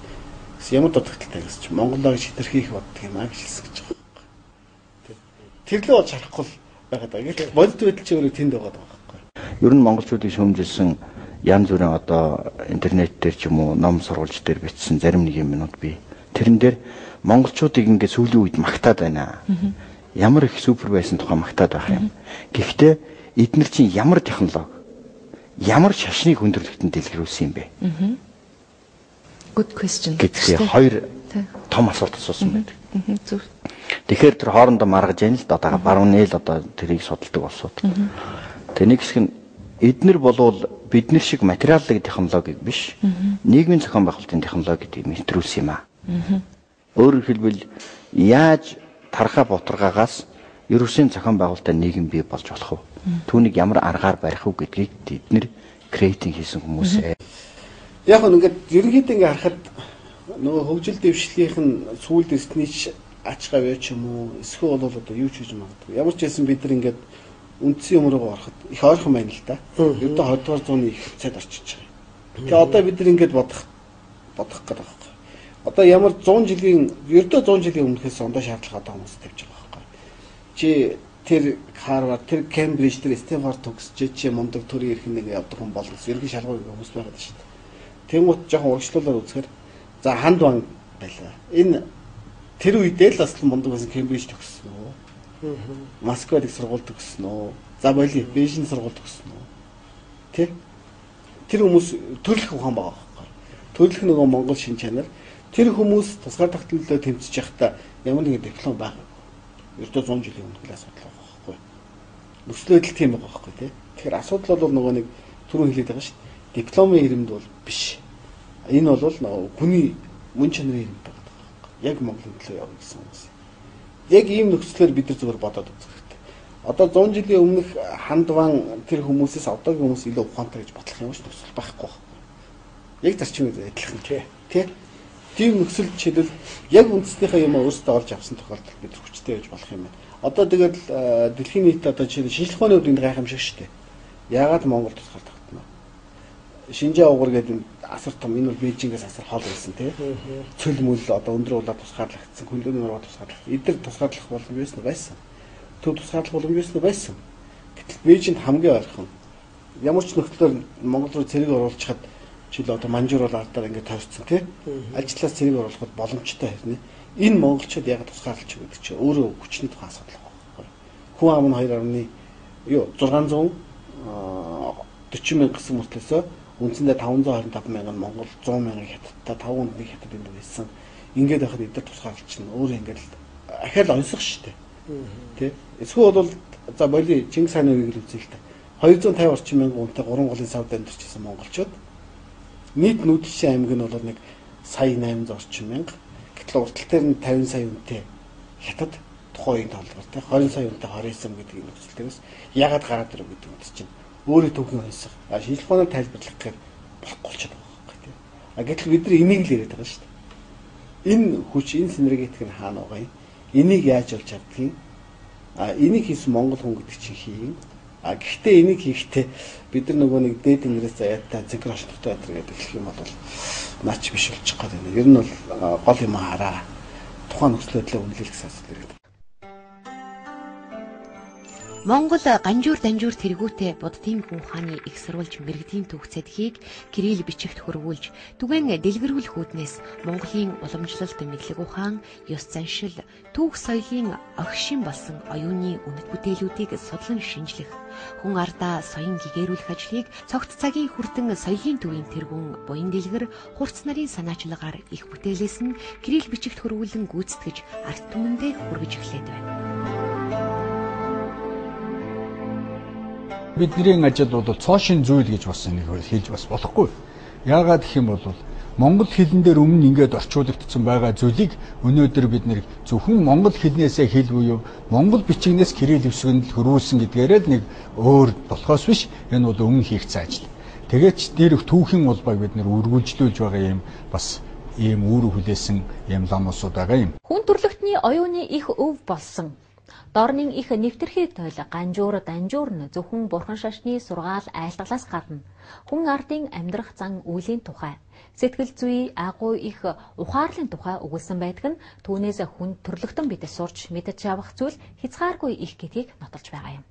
Гэсэн ямар дутагдaltaй гэсэн чинь Монголоо гэж хэтэрхий их боддог юм а гэж хэлсэн гэж байгаа байхгүй. Тэр лөө болж харахгүй байгаад байгаа. Гэтэл бодит байдал чи өөрөө тэнд байгаа байхгүй. Ер нь монголчуудыг шүүмжилсэн янз бүрийн одоо интернет дээр ч юм уу ном сурвалж дээр бичсэн зарим нэг юмнууд бий. Тэрэн дээр монголчуудыг ингээд сүүлийн үед магтаад байна. Ямар их супер байсан тухай магтаад байх юм. Гэхдээ эднэр чинь ямар технологи, ямар шашныг хүндрэлтэн дэлгэрүүлсэн юм бэ? Good question. Гэдгээ хоёр том асуулт асуусан байдаг. Зөв. Тэгэхээр тэр хоорондоо маргаж яана л да одоо баруун нийл одоо тэрийг судалдаг улсууд. Тэгээ нэг хэсэг нь эднэр болвол бид нар шиг материалын технологиг биш, нийгмийн зохион байгуулалтын технологиг мэдрүүлсэн юм аа. Өөрөөр хэлбэл яаж тархаа бутаргаагаас ерөөсийн зохион байгуулалттай нийгэм бий болж болох вэ? Түүнийг ямар аргаар барих вэ гэдгийг тэд нэр креатинг хийсэн хүмүүсээ. Яг нь ингээд ерөнхийдөө ингээд харахад нөгөө хөгжил дэвшлийнх нь сүүлд эртний ач гавьяа ч юм уу эсвэл бол одоо юу ч гэж магадгүй. Ямар ч байсан бид нар ингээд үндсэн юм руу ороход их ойрхон байна л да. Ердөө 20 дугаар зууны их цайд орчиж байгаа. Тэгээ одоо бид нар ингээд бодох гэдэг байхгүй. Одоо ямар 100 жилийн ердөө 100 жилийн өмнөхөөс ондоо шаардлага одоо хүмүүс тавьж байгаа байхгүй. Чи тэр Харвард, тэр Кембриж, тэр Стэнфорд төгсөж чи мундаг төрийн эрхэм нэг явдаг хүн болно гэсэн ерөнхий шалгуур хүмүүс байгаад шүү дээ. Тэнгуут жоохон урагшлуулаад үзэхээр за ханд ван байлаа. Энэ тэр үедээ л бас мундаг байсан Кембриж төгссөн үү? Москвад их сургууль төгссөн үү? За боли Бээжин сургууль төгссөн үү? Тэ? Тэр хүмүүс төрлөх ухаан байгаа байхгүй. Төрлөх нөгөө монгол шин чанар тэр хүмүүс тусгаар тогтнолтой тэмцэж байхдаа ямар нэгэн диплом байгаагүй. Ердөө 100 жилийн өмнөх л асуудал байгаа байхгүй. Нөхцөл байдал тийм байгаа байхгүй тий. Тэгэхээр асуудал бол нөгөө нэг түрүүн хэлээд байгаа шүү дээ. Дипломын ирэмд бол биш. Энэ бол нөгөө хүний мөн чанарын ирэмд байгаа байхгүй. Яг Монголын төлөө явна гэсэн хүмүүс. Яг ийм нөхцлөөр бид нар зүгээр бодоод үзэх хэрэгтэй. Одоо 100 жилийн өмнөх хандван тэр хүмүүсээс одоогийн хүмүүс илүү ухаантай гэж бодлох юм шиг нөхцөл байхгүй байхгүй. Яг зарчим адилхан тий. Тий. Тийм нөхцөл жишээлбэл яг үндснийхээ юм өөрсдөө олж авсан тохиолдолд бид хүчтэй байж болох юм байна. Одоо тэгэл дэлхийн нийт одоо жишээл шинжлэх ухааны хувьд энд гайхамшиг шүү дээ. Яагаад Монгол тусгаар тогтноо? Шинжээ угар гэдэг энэ асар том энэ бол Бээжингээс асар хол байсан тий. Цөл мөл одоо өндөр улаа тусгаарлагдсан, хөндлөний нуруу тусгаарлагдсан. Эдгээр тусгаарлах боломж байсан байсан. Төв тусгаарлах боломж байсан байсан. Гэтэл Бээжинд хамгийн ойрхон ямар ч нөхцлөөр Монгол руу цэрэг оруулчихад жишээл одоо Манжуур бол ардаар ингээд тойрцсон тий. Аль ч талаас цэрэг оруулахад боломжтой хэрнээ. Энэ монголчууд яг тусгаарлаж гэдэг чинь өөрөө хүчний тухай асуудал байхгүй. Хүн ам нь 2.640 мянга гэсэн мөртлөөсөө үндсэндээ 525 мянган Монгол 100 мянган хятадтай 5 хүнд нэг хятад энд байсан. Ингээд байхад эдгээр тусгаарлаж чинь өөрөө ингээд ахаал онсох штэ. Тий. Эсвэл бол за боли Чингис хааны үеийг л үзье л та. 250 орчим мянган хүнтэй 3 голын савд амьдарч ирсэн монголчууд нийт нүүдэлчин аймаг нь бол нэг сая 800 орчим мянга. Гэтэл уртал дээр нь 50 сая хүнтэй хятад Тухайн үеийн тоолбор те 20 сая хүнтэй 29 гэдэг юм нөхцөлтэйгээс ягаад гараад ирв гэдэг үнд чинь өөрөө түүхийн онцлог. А шинжлэх ухаанаар тайлбарлах гэхээр болохгүй болчиход байгаа байхгүй тий. А гэтэл бид нар энийг л яриад байгаа шүү дээ. Энэ хүч, энэ синергетик нь хаана байгаа юм? Энийг яаж олж авдгийг? А энийг хийсэн монгол хүн гэдэг чинь хийн. А гэхдээ энийг хийхдээ бид нар нөгөө нэг дээд тэнгэрээс заяатай зэгэр хошигтой байдаг гэдэг хэлэх юм бол наач биш болчих гээд байна. Ер нь бол гол юм хараа. Тухайн нөхцөл байдлаа үнэлэх гэсэн асуудал ирээд. Монгол ганжуур данжуур тэргүүтээ буддын гүн ухааны их сурвалж мэргэдийн түүх цэдхийг кирилл бичигт хөрвүүлж түгэн дэлгэрүүлэх үүднээс Монголын уламжлалт мэдлэг ухаан, ёс заншил, түүх соёлын огшин болсон оюуны үнэт бүтээлүүдийг судлан шинжлэх, хүн ардаа соён гэгэрүүлэх ажлыг цогт цагийн хүрдэн соёлын төвийн тэргүүн буян дэлгэр хурц нарын санаачлагаар их бүтээлээс нь кирилл бичигт хөрвүүлэн гүйцэтгэж ард түмэндээ хүргэж эхлээд байна. Бидний ажил бол цоошин зүйл гэж бас нэг хэлж бас болохгүй. Яагаад гэх юм бол монгол хэлэн дээр өмнө ингээд орчуулагдсан байгаа зүйлийг өнөөдөр бид нэр зөвхөн монгол хэлнээсээ хэл буюу монгол бичигнээс кирилл үсгэнд л хөрвүүлсэн гэдгээрээ л нэг өөр болохоос биш энэ бол өмнө хийгдсэн ажил. Тэгээд дээрх түүхийн улбайг бид нэр үргэлжлүүлж байгаа юм бас ийм үүрэг хүлээсэн ийм лам улсууд байгаа юм. Хүн төрлөختний оюуны их өв болсон Дорнын их нэвтэрхий туйл ганжуур данжуур нь зөвхөн бурхан шашны сургаал айлтгалаас гадна хүн ардын амьдрах зан үйлийн тухай сэтгэл зүй агуу их ухаарлын тухай өгүүлсэн байдаг нь түүнээс хүн төрлөختөн бид сурч мэдэж авах зүйл хязгааргүй их гэдгийг нотолж байгаа юм.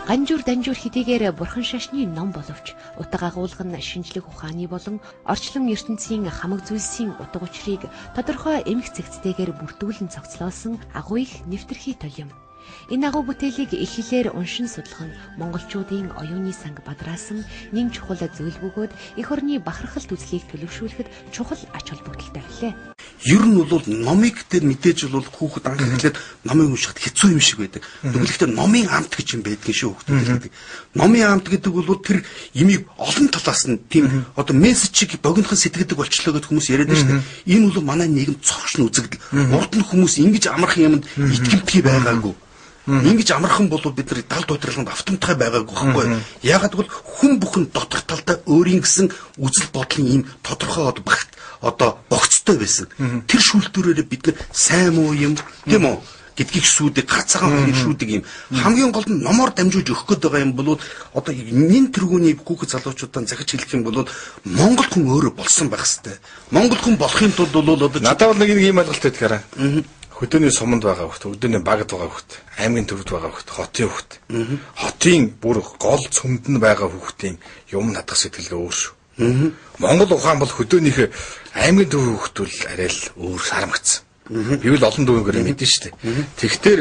Ганжуур данжуур хэдийгээр бурхан шашны ном боловч утга агуулга нь шинжлэх ухааны болон орчлон ертөнцийн хамаг зүйлсийн утга учирыг тодорхой эмх зэгцтэйгээр бүрдүүлэн цогцлоосон агуу их нэвтэрхий тул юм. Энэ агуу бүтээлийг их хэлээр уншин судлах нь монголчуудын оюуны санг бадраасан нэн чухал зүйл бөгөөд эх орны бахархалт үзлийг төлөвшүүлэхэд чухал ач холбогдолтой билээ. Ер нь бол номыг тэр мэдээж бол хүүхэд анх эхлээд номыг уншихад хэцүү юм шиг байдаг. Тэгэхдээ номын амт гэж юм байдгийн шүү хүүхдүүд гэдэг. Номын амт гэдэг бол тэр имийг олон талаас нь тийм одоо мессежийг богинохон сэтгэдэг болчлоо гэд хүмүүс яриад байна шүү дээ. Энэ бол манай нийгэм цогшин үзэгдэл. Урд нь хүмүүс ингэж амархан юмд итгэмтгий байгаагүй. Ингэж амархан бол бид нар далд удирдлаганд автомтгай байгаагүй байхгүй. Яагаад гэвэл хүн бүхэн дотор талдаа өөрийн гэсэн үзэл бодлын ийм тодорхой багт одоо богцтой байсан. Тэр шүүлтүүрээрээ бид нар сайн муу юм тийм үү гэдгийг шүүдэг, гар цагаан хоёрыг шүүдэг юм. Хамгийн гол нь номоор дамжуулж өгөх гээд байгаа юм бол одоо нин тэргүүний хүүхэд залуучуудаа захиж хэлэх юм бол монгол хүн өөрөө болсон байх хэвээр. Монгол хүн болохын тулд бол одоо надад бол нэг ийм ойлголт байдаг хараа. Хөдөөний суманд байгаа хүүхд, хөдөөний багад байгаа хүүхд, аймгийн төвд байгаа хүүхд, хотын хүүхд. Хотын бүр гол цөмд нь байгаа хүүхдийн юм надах сэтгэлгээ өөр шүү. Монгол ухаан бол хөдөөнийхөө аймгийн төв хүүхд бол арай л өөр сарамгцсан. Би бол олон дүүнгээр мэдэн шүү дээ. Тэгтэр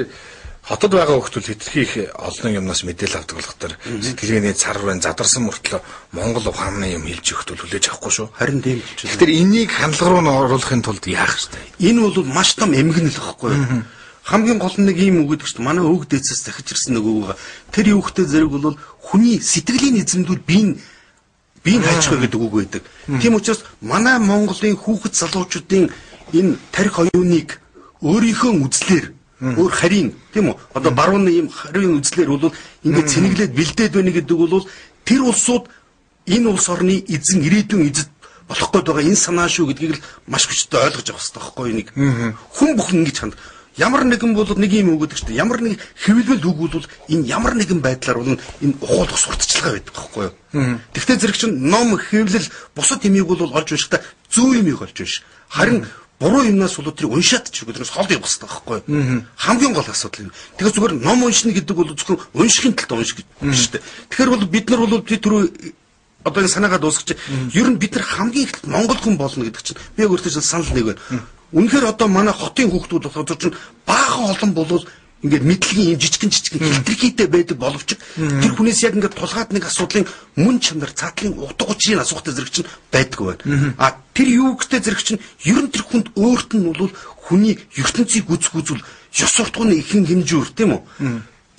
хотод байгаа хүүхд бол хэтэрхий их олон юмнаас мэдээлэл авдаг болохоор сэтгэлгээний цар байна, задарсан мөртлөө Монгол ухааны юм хэлж өгөхт бол хүлээж авахгүй шүү. Харин тийм. Тэгэхээр энийг хандлага руу оруулахын тулд яах вэ? Энэ бол маш том эмгэнэл гэхгүй юу? Хамгийн гол нь нэг ийм үг гэдэг чинь манай өвөг дээдсээс дахиж ирсэн нэг үг байгаа. Тэр юухтэй зэрэг бол хүний сэтгэлийн эзэмдүүд биеийн хайж гэдэг үг байдаг. Тийм учраас манай Монголын хүүхэд залуучуудын энэ тарих оюуныг өөрийнхөө үзлээр өөр харийн тийм үү одоо барууны ийм харийн үзлээр бол ингээд цэнэглээд бэлдээд байна гэдэг бол тэр улсууд энэ улс орны эзэн ирээдүйн эзэд болох гээд байгаа энэ санаа шүү гэдгийг л маш хүчтэй ойлгож авах хэрэгтэй байхгүй юу нэг хүн бүхэн ингэж ханд ямар нэгэн бол нэг юм үг гэдэг чинь ямар нэг хэвлэл үг бол энэ ямар нэгэн байдлаар бол энэ ухуулах сурталчилгаа байдаг байхгүй юу. Тэгвэл зэрэг чинь ном хэвлэл бусад юмыг бол олж уншихдаа зөв юмыг олж унш. Харин буруу юмнаас бол тэрийг уншаад ч үгүй тэрнээс хол явах хэрэгтэй байхгүй юу. Хамгийн гол асуудал юм. Тэгэхээр зүгээр ном уншина гэдэг бол зөвхөн уншихын тулд унших гэж биш үү. Тэгэхээр бол бид нар бол түрүү одоо энэ санаагаа дуусгах чинь ер нь бид нар хамгийн их монгол хүн болно гэдэг чинь би яг өөртөө санал нэг байна. Үнэхээр одоо манай хотын хүүхдүүд болохоор чинь баахан олон болвол ингээд мэдлэгийн юм жижигэн хилтрхийтэй байдаг боловч тэр хүнээс яг ингээд тулгаад нэг асуудлын мөн чанар цаатлын утга учирын асуухтай зэрэг чинь байдаг байна. А тэр юу гэдэг зэрэг чинь ер нь тэр хүнд өөрт нь бол хүний ертөнцийг үзэх үзвэл ёс суртахууны ихэнх хэмжүүр тийм үү?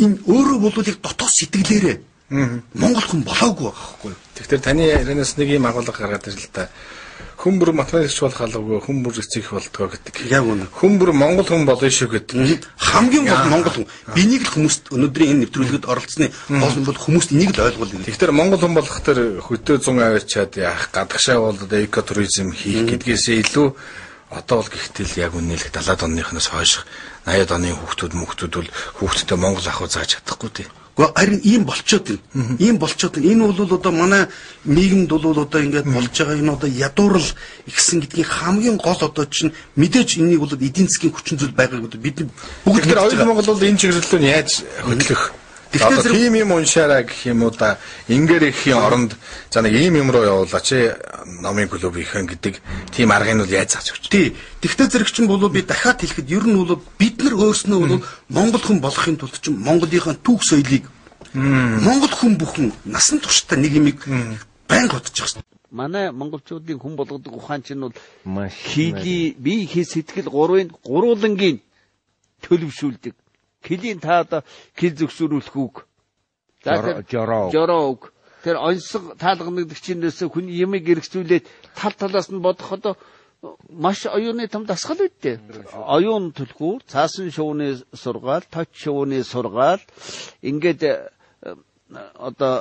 Энэ өөрөө бол яг дотоод сэтгэлээрээ монгол хүн болоогүй байгаа байхгүй юу? Тэгэхээр таны ярианаас нэг юм агуулга гаргаад ирэл та. Хүн бүр математикч болох албагүй, хүн бүр эцэг болдгоо гэдэг. Яг үнэ. Хүн бүр монгол хүн болно шүү гэдэг. Хамгийн гол монгол хүн. Энийг л хүмүүст өнөөдрийн энэ нэвтрүүлгэд оролцсны гол нь бол хүмүүст энийг л ойлгуул. Тэгэхээр монгол хүн болох тэр хөдөө зун аваачаад яах, гадагшаа бол одоо экотуризм хийх гэдгээсээ илүү одоо бол гэхдээ л яг үнэлэх 70-аад оныхноос хойш 80-аад оны хүүхдүүд мөхтүүд бол хүүхдтэй монгол ахуй зааж чадахгүй тий. Гэхдээ харин ийм болчоод байна. Ийм болчоод байна. Энэ бол одоо манай нийгэмд бол одоо ингээд болж байгаа энэ одоо ядуурл ихсэн гэдгийн хамгийн гол одоо чинь мэдээж энэнийг бол эдийн засгийн хүчин зүйл байгааг бид бүгд тэгэхээр оюун Монгол бол энэ чиглэл рүү яаж хөдлөх? Тэгэхээр тийм юм уншаараа гэх юм уу да, ингээр ихийн оронд за нэг ийм юм руу явуулаа чи номын клуб ихэн гэдэг тийм аргыг нь бол яаж зааж өгч. Тий. Тэгвэл зэрэг чинь бол би дахиад хэлэхэд ер нь бол бид нар өөрснөө бол монгол хүн болохын тулд чинь Монголынхаа түүх соёлыг монгол хүн бүхэн насан туршдаа нэг юмыг байнга бодож байгаа шин. Манай монголчуудын хүн болгодог ухаан чинь бол хийлийн бие хий сэтгэл гурвын гурвуулангийн төлөвшүүлдэг. Килийн та одоо кил зөвшөөрүүлэх үг. За тэр жороо үг. Тэр оньсго таалганагдах чинээс хүн ямыг эргэцүүлээд тал талаас нь бодох одоо маш оюуны том дасгал үүдтэй. Оюун түлхүүр, цаасан шувууны сургаал, точ шувууны сургаал ингээд одоо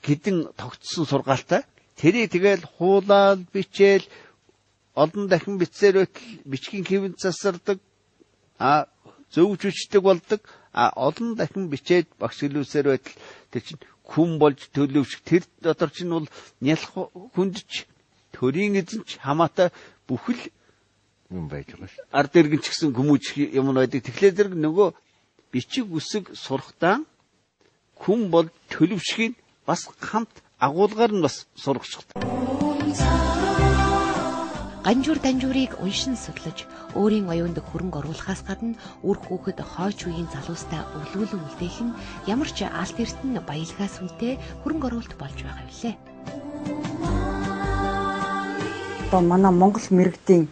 хэдэн тогтсон сургаалтай. Тэрийг тэгэл хуулаал, бичээл олон дахин бичсээр байтал бичгийн хэвэн засардаг. А зөвж бичдэг болдог. А олон дахин бичээд багш хэлүүлсээр байтал тэр чинь хүн болж төлөвшөх тэр дотор чинь бол нялх хүндч төрийн эзэнч хамаатай бүхэл юм байж байгаа шүү. Ард иргэн ч гэсэн хүмүүжих юм байдаг. Тэгэхээр зэрэг нөгөө бичиг үсэг сурахтаа хүн бол төлөвшөхийг бас хамт агуулгаар нь бас сургах. Ганжуур данжуурыг уншин судлаж өөрийн оюунд хөрөнгө оруулахаас гадна үр хүүхэд хойч үеийн залуустай өвлгүүлэн үлдээх нь ямар ч алт эртэн баялгаас үнэтэй хөрөнгө оруулалт болж байгаа билээ. Одоо манай Монгол мэргэдийн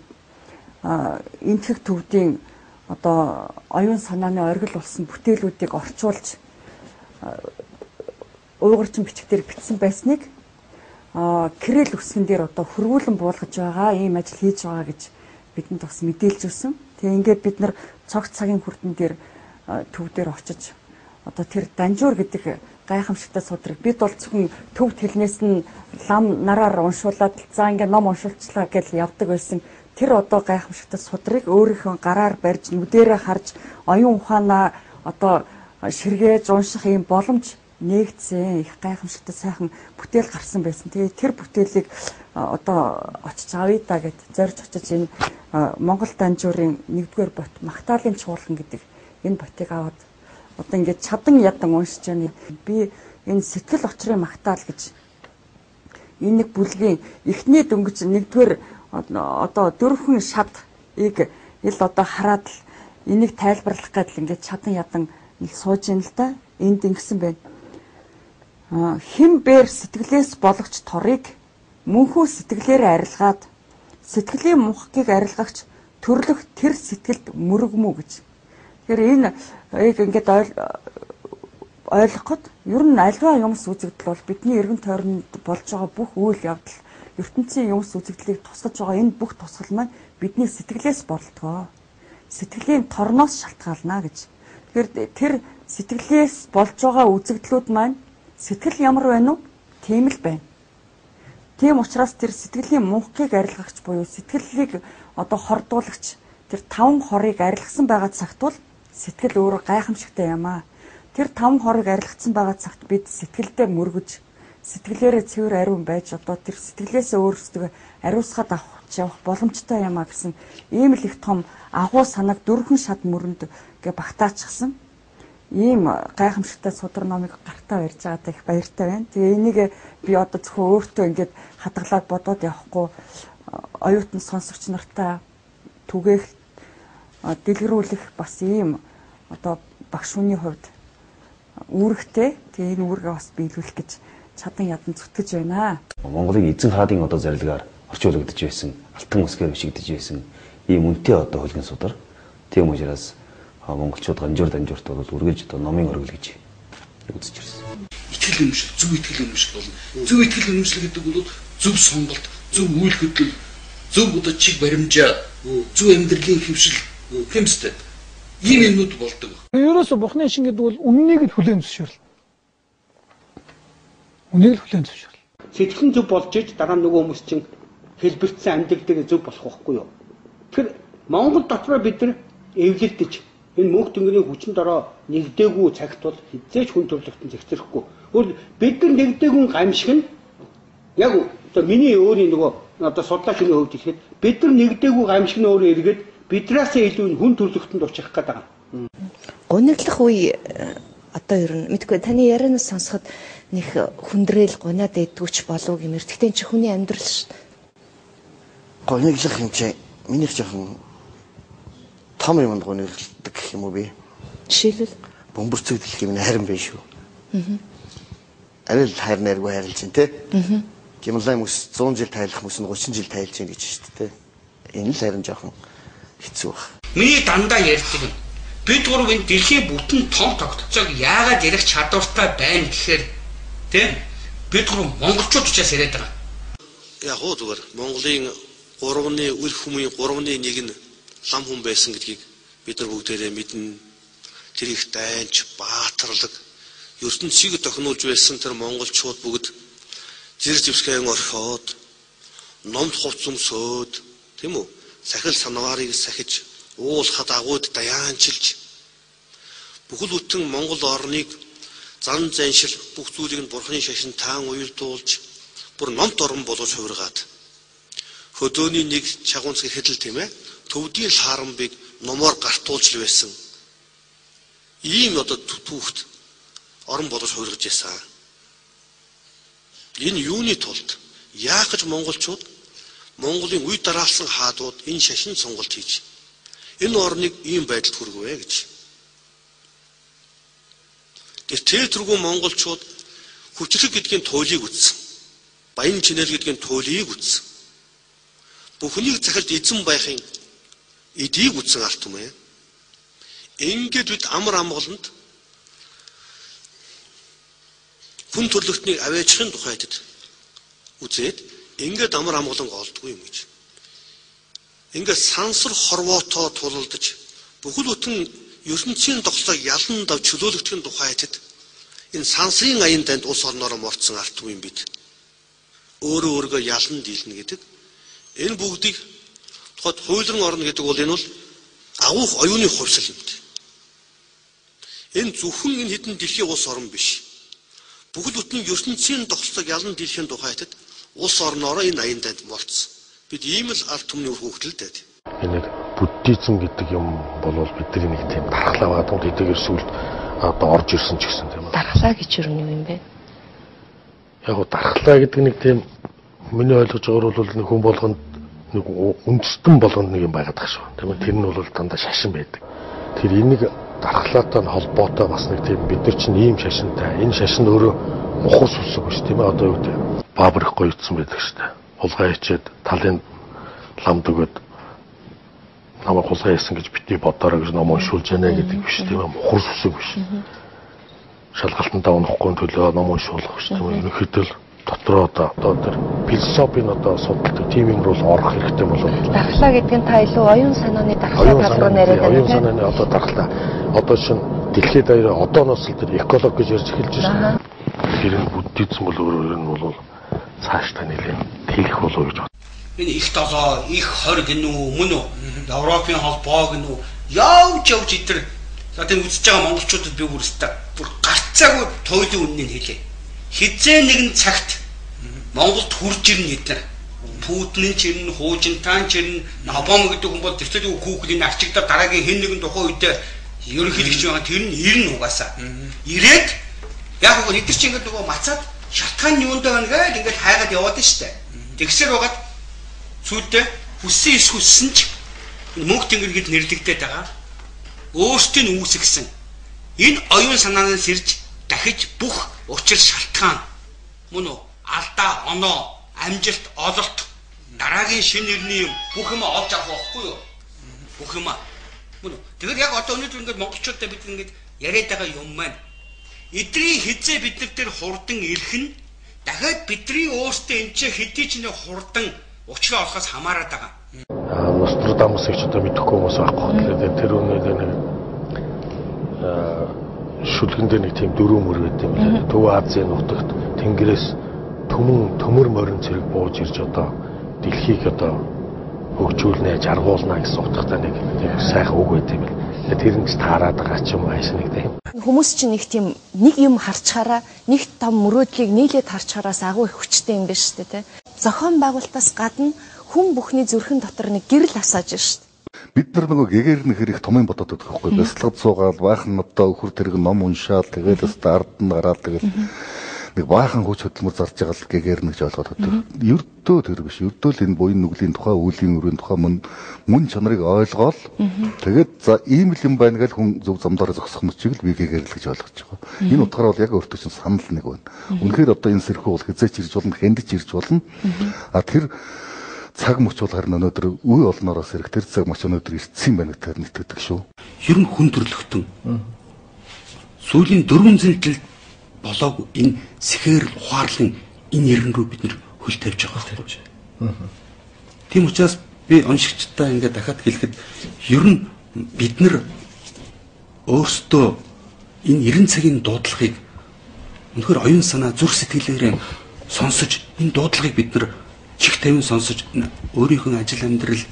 энэтхэг төвдийн одоо оюун санааны оргил болсон бүтээлүүдийг орчуулж уйгурчин бичгээр бичсэн байсныг Кирилл үсгэн дээр одоо хөрвүүлэн буулгаж байгаа ийм ажил хийж байгаа гэж бидэнд бас мэдээлж өгсөн. Тэгээ ингээд бид нар цогц цагийн хүрдэн дээр төв дээр очиж одоо тэр данжуур гэдэг гайхамшигтай судраг бид бол зөвхөн төвд хэлнээс нь лам нараар уншуулад за ингээд ном уншуулчлаа гэж явдаг байсан. Тэр одоо гайхамшигтай судрыг өөрийнхөө гараар барьж нүдэрээ харж оюун ухаанаа одоо ширгээж унших ийм боломж нээгдсэн их гайхамшигтай сайхан бүтээл гарсан байсан. Тэгээ тэр бүтээлийг одоо очиж авъя да гэд зорж очиж энэ Монгол данжуурын 1-р бот Махтаалын чуулган гэдэг энэ ботыг аваад одоо ингээд чадан ядан уншиж байна. Би энэ сэтгэл учрын Махтаал гэж энэ нэг бүлгийн эхний дөнгөж 1-р одоо дөрвөн шатыг ил одоо хараад л энийг тайлбарлах гэдэл ингээд чадан ядан сууж ин л да. Энд ингэсэн байна. Хэн бээр сэтгэлээс болгоч торыг мөнхүү сэтгэлээр арилгаад сэтгэлийн мунхгийг арилгагч төрлөх тэр сэтгэлд мөрөгмүү гэж. Тэгэхээр энэ яг ингээд ойлгоход ер нь альва юмс үзэгдэл бол бидний эргэн тойронд болж байгаа бүх үйл явдал ертөнцийн юмс үзэгдлийг тусгаж байгаа энэ бүх тусгал маань бидний сэтгэлээс болдгоо. Сэтгэлийн торноос шалтгаална гэж. Тэгэхээр тэр сэтгэлээс болж байгаа үзэгдлүүд маань сэтгэл ямар байна уу? Тийм л байна. Тийм учраас тэр сэтгэлийн мунхгийг арилгагч буюу сэтгэлийг одоо хордуулагч тэр таван хорыг арилгасан байгаа цагт бол сэтгэл өөрөө гайхамшигтай юм аа. Тэр таван хорыг арилгацсан байгаа цагт бид сэтгэлдээ мөргөж сэтгэлээрээ цэвэр ариун байж одоо тэр сэтгэлээсээ өөрсдөө ариусгаад авах явах боломжтой юм а гэсэн ийм л их том агуу санааг дөрвөн шат мөрөнд гэ багтаачихсан. Ийм гайхамшигтай судар номыг гартаа барьж байгаадаа их баяртай байна. Тэгээ энийг би одоо зөвхөн өөртөө ингээд хадгалаад бодоод явахгүй оюутан сонсогч нартаа түгээх дэлгэрүүлэх бас ийм одоо багш хүний хувьд үүрэгтэй. Тэгээ энэ үүргээ бас биелүүлэх гэж чадан ядан зүтгэж байна. Монголын эзэн хаадын одоо зарилгаар орчуулагдаж байсан, алтан үсгээр бичигдэж байсан ийм үнэтэй одоо хөлгөн судар. Тийм учраас монголчууд ганжуур данжуурт бол үргэлж одоо номын оргил гэж үзэж ирсэн. итгэл үнэмшил, зөв итгэл үнэмшил болно. Зөв итгэл үнэмшил гэдэг бол зөв сонголт, зөв үйл хөдлөл, зөв одоо чиг баримжаа, зөв амьдралын хэвшил хэмстэй. Ийм юмнууд болдог. Ерөөсө Бурхны шин гэдэг бол үннийг л хүлээн зөвшөөрөл. Үнийг л хүлээн зөвшөөрөл. Сэтгэл нь зөв болж иж дараа нь нөгөө хүмүүс чинь хэлбэрсэн амьдрал дээр зөв болох байхгүй юу? Тэгэхээр Монгол дотроо бид нар эвлэлдэж энэ мөнх тэнгэрийн хүчин дороо нэгдээгүй цагт бол хизээч хүн төрлөختөн зэгцэрэхгүй. Өөр бид нар нэгдээгүй гамшиг нь яг одоо миний өөрийн нөгөө одоо судлаачны хувьд хэлэхэд бид нар нэгдээгүй гамшиг нь өөрөө эргээд бидраасаа илүү энэ хүн төрлөختөнд очих гээд байгаа. Гуниглах үе одоо ер нь мэдгүй таны ярианаас сонсоход нэг хүндрэл гунаад идэгч болов гэмээр. Гэхдээ энэ чи хүний амьдрал шүү дээ. Гуниглах юм чи минийх жоохон том юмд гунигладаг гэх юм уу би? Жишээлбэл бөмбөрцөг дэлхий минь харин биш шүү. Арай л хайр найргүй хайрлаж чинь те. Гималай мөс 100 жил тайлах мөс нь 30 жил тайлж чинь гэж шүү дээ. Энэ л харин жоохон хэцүү баг. Миний дандаа ярьдаг юм. Бид гурав энэ дэлхийн бүтэн том тогтолцоог яагаад ярих чадвартай байна гэхээр тийм бид гурав монголчууд учраас яриад байгаа. Яг уу зүгээр Монголын 3-ны үр хүмүүний 3-ны 1 нь лам хүн байсан гэдгийг бид нар бүгдээрээ мэднэ. Тэр их дайнч, баатарлаг ертөнцийг тохируулж байсан тэр монголчууд бүгд зэр зэвсгэн орхиод, номд хувц өмсөөд, тийм үү? Сахил санваарыг сахиж, уул хад агууд даяанчилж бүхэл бүтэн Монгол орныг зан заншил бүх зүйлийг нь бурхны шашин таан уялдуулж бүр номт орон болгож хувиргаад хөдөөний нэг чагуунц гэхэд л тийм төвдийн лхаарамбыг номоор гартуулж л байсан. Ийм одоо түүхт орон болгож хувиргаж байсан. Энэ юуны тулд яах гэж монголчууд Монголын үе дараалсан хаадууд энэ шашин сонголт хийж энэ орныг ийм байдалд хүргэвэ гэж. Тэр тэргүй монголчууд хүчлэг гэдгийн туйлыг үтсэн. Баян чинэл гэдгийн туйлыг үтсэн. Бүхнийг захилж эзэн байхын эдийг үтсэн арт түмэн. Ингээд бид амар амгаланд хүн төрлөختнийг авээчихын тухайд үзээд ингээд амар амгалан олдгүй юм гэж. Ингээд сансар хорвоотоо тулалдаж бүхэл бүтэн ертөнцийн тоглолтыг ялан дав чөлөөлөгдөх тухайд энэ сансрын аян данд улс орноороо морцсон арт түмэн бид өөрөө өөргөө ялан дийлнэ гэдэг. Энэ бүгдийг тухайд хуйлран орно гэдэг бол энэ бол агуух оюуны хувьсал юм. Энэ зөвхөн энэ хэдэн дэлхийн улс орн биш. Бүхэл бүтэн ертөнцийн тогтолцоог ялан дийлэхийн тухайд улс орноороо энэ аян данд морцсон. Бид ийм л ард түмний үр хүүхдэл дээ. Энэ нэг буддизм гэдэг юм бол бидний нэг тийм дархлаа байгаа. Тэдгээр сүлд одоо орж ирсэн ч гэсэн тийм. Дархлаа гэж юу юм бэ? Яг го дархлаа гэдэг нэг тийм миний ойлгож байгаагаар бол нэг хүн болгонд нэг үндэстэн болгонд нэг юм байгаад байгаа шүү. Тийм ээ. Тэр нь бол дандаа шашин байдаг. Тэр энийг дархлаатай нь холбоотой бас нэг тийм бид нар чинь ийм шашинтай. Энэ шашин өөрөө мухар сүсэг биш тийм ээ. Одоо юу гэдэг баабар их гоё утсан байдаг шүү дээ. Хулгай хичээд талын ламд өгөөд намайг хулгай хийсэн гэж битгий бодоорой гэж ном уншуулж яана гэдэг биш тийм ээ. Мухар сүсэг биш. Шалгалтандаа унаахгүй төлөө ном уншуулах биш тийм ээ. Ерөнхийдөө л дотроо одоо тэр философийн одоо судалдаг тийм юм руу орох хэрэгтэй болов. Дархлаа гэдэг нь та илүү оюун санааны дархлаа тал руу яриад байна. Оюун санааны одоо дархлаа. Одоо шин дэлхийд даяар одооноос л тэр эколог гэж ярьж эхэлж байна. Тэр нь буддизм бол өөрөөр нь бол цаашдаа нэлээд тэлэх болов гэж бод. Энэ их долоо, их 20 гэнэ үү, мөн үү? Европын холбоо гэнэ үү? Явж явж идэр одоо энэ үзэж байгаа монголчуудад би бүрстэй бүр гарцаагүй туйлын үннийг хэлье. Хизээ нэгэн цагт Монголд хурж ирнэ эдгээр. Путин ч ирнэ, Хуужинтан ч ирнэ, Обама гэдэг хүн бол тэртээ Google-ийн арчигдаад дараагийн хэн нэгэн тухайн үедээ ерөнхийлөгч байгаа тэр нь ирнэ угаасаа. Ирээд яг үгүй эдгээр чи ингээд нөгөө мацаад шалтгаан юунд байна гээд ингээд хайгаад яваад нь штэ. Тэгсэр байгаад сүйдээ хүссэн эс хүссэн ч мөнх тэнгэр гэд нэрлэгдээд байгаа. Өөрсдийн үүсгэсэн энэ оюун санаанаас ирж дахиж бүх учир шалтгаан мөн үү алдаа, оноо, амжилт, ололт дараагийн шинэ ирний юм бүх юм олж авах байхгүй юу? Бүх юм. Мөн үү? Тэгэхээр яг одоо өнөөдөр ингээд монголчуудаа бид ингээд яриад байгаа юм маань Эдрийн хизээ бид нар дээр хурдан ирэх нь дахиад бидний өөртөө энэ ч хэдий ч нэг хурдан учраа олохоос хамаарат байгаа. Нострадамусыг ч одоо мэдэхгүй хүмүүс байхгүй. Тэгэхээр тэр үнээр нэг шүлгэн дээр нэг тийм дөрөв мөр байт юм лээ. Төв Азийн нутагт тэнгэрээс төмөн төмөр морин зэрэг бууж ирж одоо дэлхийг одоо хөгжүүлнэ, жаргуулна гэсэн утгатай нэг тийм сайхан үг байт юм л. Тэр нь ч таарад байгаа ч юм ааш нэг тийм. Хүмүүс чинь нэг тийм нэг юм харчхаараа нэг том мөрөөдлийг нийлээд харчхаараас агуу их хүчтэй юм биш үү те. Зохион байгуулалтаас гадна хүн бүхний зүрхэн дотор нэг гэрэл асааж шүү дээ. Бид нар нөгөө гэгээр нөхөр их томын бодоод байдаг байхгүй. Бясалгад суугаал баахан одоо өхөр тэрэг ном уншаал тэгэл өстө ард нь гараал тэгэл нэг баахан хүч хөдөлмөр зарж байгаа л гэгээр нэг ойлгоод байдаг. Ердөө тэр биш. Ердөө л энэ буян нүглийн тухай, үүлийн өрөөний тухай мөн чанарыг ойлгоол тэгээд за ийм л юм байна гэж хүн зөв замдаараа зогсох мөчийг л би гэгээр л гэж ойлгож байгаа. Энэ утгаараа бол яг өөртөө чинь санал нэг байна. Үнэхээр одоо энэ сэрхүү бол хязгаарч ирж болно, хяндж ирж болно. А тэр цаг мөч бол харин өнөөдөр үе олноороос ирэх тэр цаг мөч өнөөдөр ирсэн юм байна гэдгээр итгэдэг шүү. Ер нь хүн төрлөختөн сүүлийн 400 жил болоог энэ сэхээр ухаарлын энэ эргэн рүү бид нэр хөл тавьж байгаа байхгүй. Тийм учраас би уншигчдаа ингээд дахиад хэлэхэд ер нь бид нар өөрсдөө энэ 90 цагийн дуудлагыг үнэхээр оюун санаа зүрх сэтгэлээрээ сонсож энэ дуудлагыг бид нар чих тавин сонсож өөрийнхөө ажил амьдрал